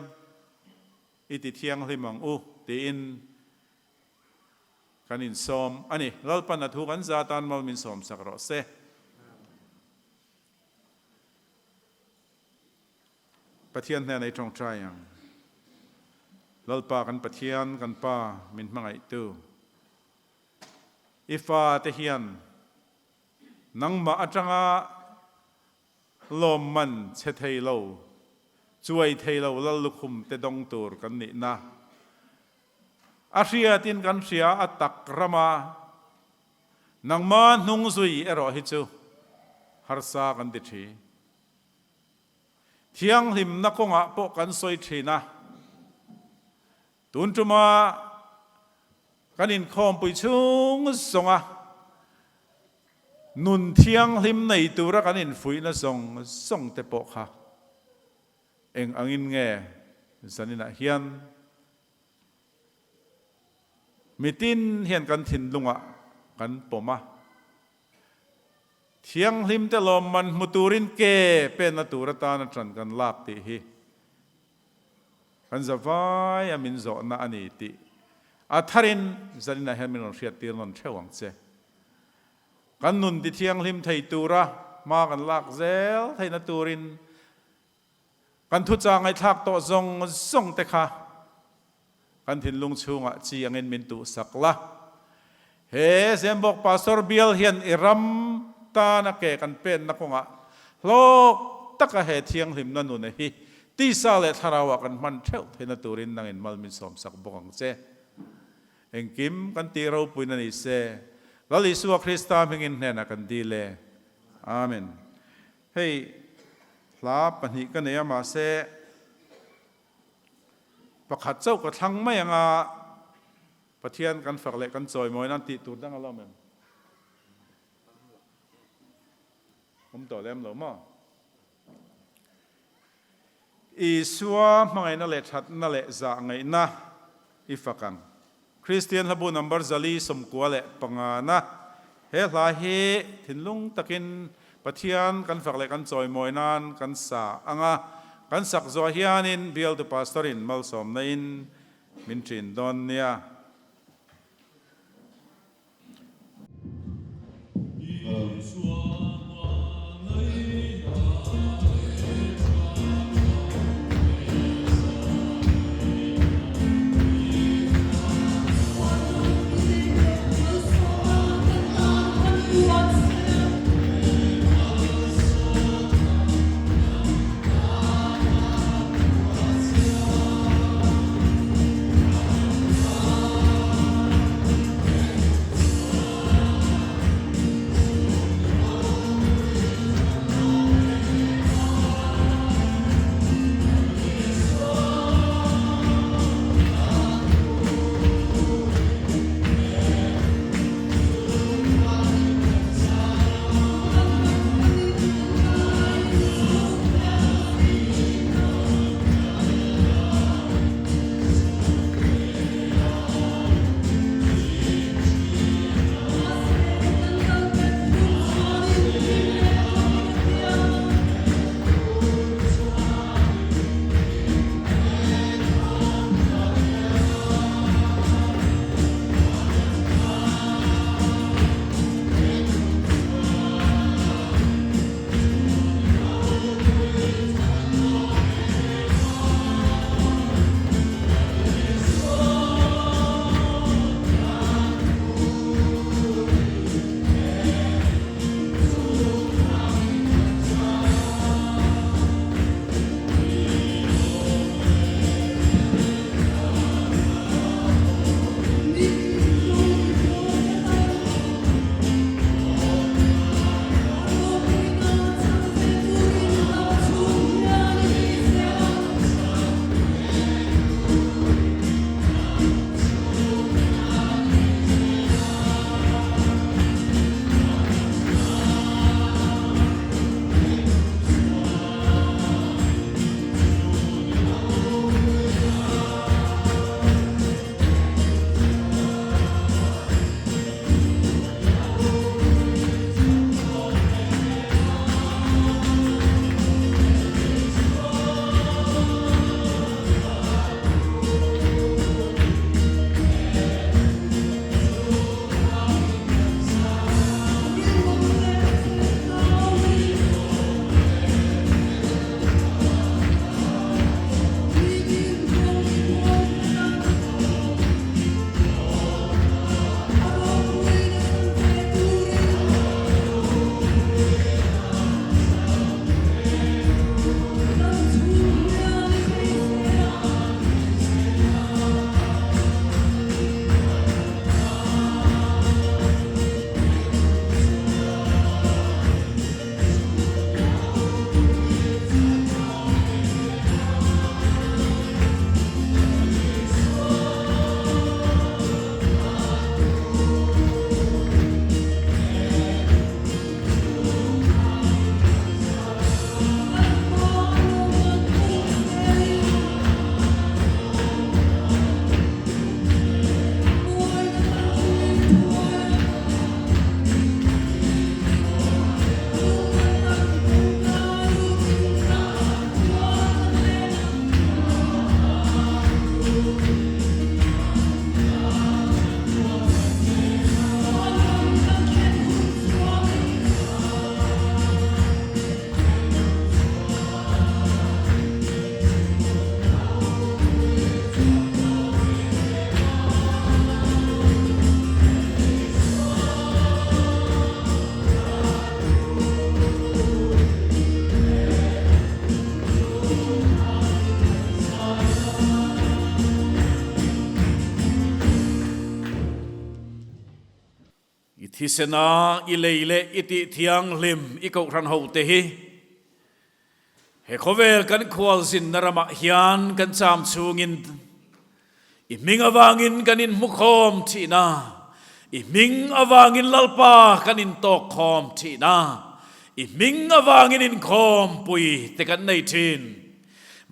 i ti thianghlim ang u tiin Kan insawm a ni. Lalpan a thu kan za tan mal min sawm sak rawh se. Pathian hnenah i tawngtai ang. Lalpa kan Pathian, kan Pa min hmangaihtu. I fate hian. Nangmah atanga lawmman che thei lo, chuai thei lo lal lukhum te dawng tur kan nihna a hriatin kan hria a tak rama nangma hnung zui erawh hi chu harsa kan ti thi. Thianghlimna kawngah pawh kan sawi thin a, tun tuma kan inkhawmpui chhung zawnga nun thianghlim nei tura kan infuihna zawng zawng te pawh kha eng angin nge zaninah hian mitin hian kan thinlungah kan pawm a. Thianghlim te lawmman hmu turin ke penna tur atana ṭan kan lak tih hi kan zavai a min zawhna a ni tih a tharin zaninah hian min rawn hriattir nawn theuh ang che. Kan nun ti thianghlim thei tura hma kan lak zel theihna turin Kan thuchah ngaihthlak tawh zawng zawng te kha kan thinlung chhungah chi angin min tuhsak la. He Zembawk Pastor bial hian i ram tana ke kan penna kawngah hlawk taka he thianghlimna nuna hi tisa leh thlarauah kan hman theuh theihna turin nangin mal min sawmsak bawk ang che. Engkim kan tih ropuina ni se, Lal Isua Krista hmingin hnenah kan dil e. Amen. Hei hla pahnih ka nei a mahse pakhat chauh ka thlang mai ang a, Pathian kan fak leh kan chawimawi nan tih tur dang a lo awm em? Awm tawh lem lo maw? Isua hmangaihna leh thatna leh zah ngaihna i fak ang. Kristian hlabu number 495 na he hla hi thinlung takin Pathian kan fak leh kan chawimawi nan kan sa ang a, kan sak zuah hianin bialtu pastor in malsawmna in min ṭin dawn nia. Thisena i lei leh i tih thianghlim i kohhran hote hi he khawvel kan khualzinna ramah hian kan cham chhungin i hming avangin kan inhmukhawm thin a, i hming avangin Lalpa kan intawkkhawm thin a, i hming avangin inkhawmpui te kan nei thin.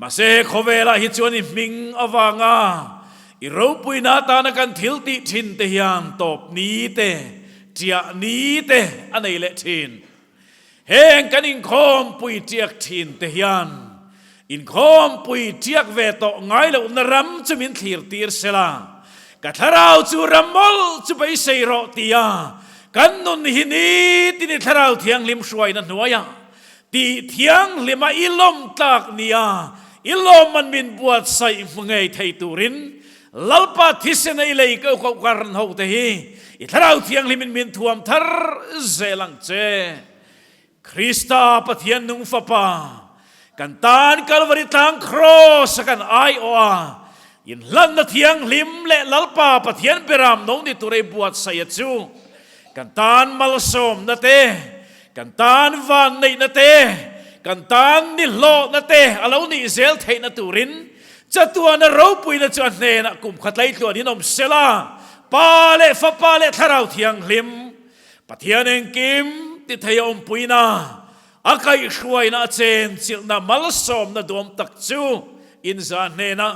Mahse, khawvelah hi chuan i hming avanga i ropuina atana kan thil tih thin te hian tawp ni te, ṭiah ni te a nei leh thin. Heng kan inkhawmpui ṭiak thin te hian inkhawmpui ṭiak ve tawh ngai lohna ram chu min thlir tir sela, ka thlarau chu ram mawlh chu beisei rawh tia kan nun hi nitin i thlarau thianghlim hruaina hnuaiah Tih thianghlima i lawm tlak nia, i lawmman min buatsaih hmu ngei thei turin Lalpa thisen a i lei ko koh karn ho te hi i thlarau thianghlimin min thuam thar zel ang che. Krista Pathian nung Fapa, kan tan Kalvari tlang Kraws a kan aiawh a, inhlanna thianghlim leh Lalpa Pathian beram no ni tur a i buatsaih a chu kan tan malsawmna te, Kan tan van neihna te, kan tan ni hlawhna te a lo nih zel theihna turin chatuana ropuina chu a hnenah kum khat leitluan in awm sela, Pa leh Fapa leh Thlarau Thianghlim, Pathian engkim ti thei a awmpuina, a kaihhruaina a chenchilhna malsawmna duam tak chu in za hnenah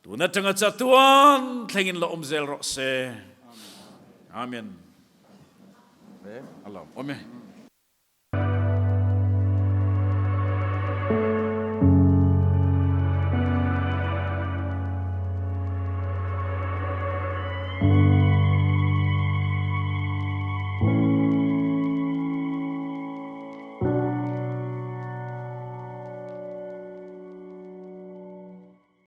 tun atanga chatuan thlengin la awm zel rawh se. Amen. A lawm awm e.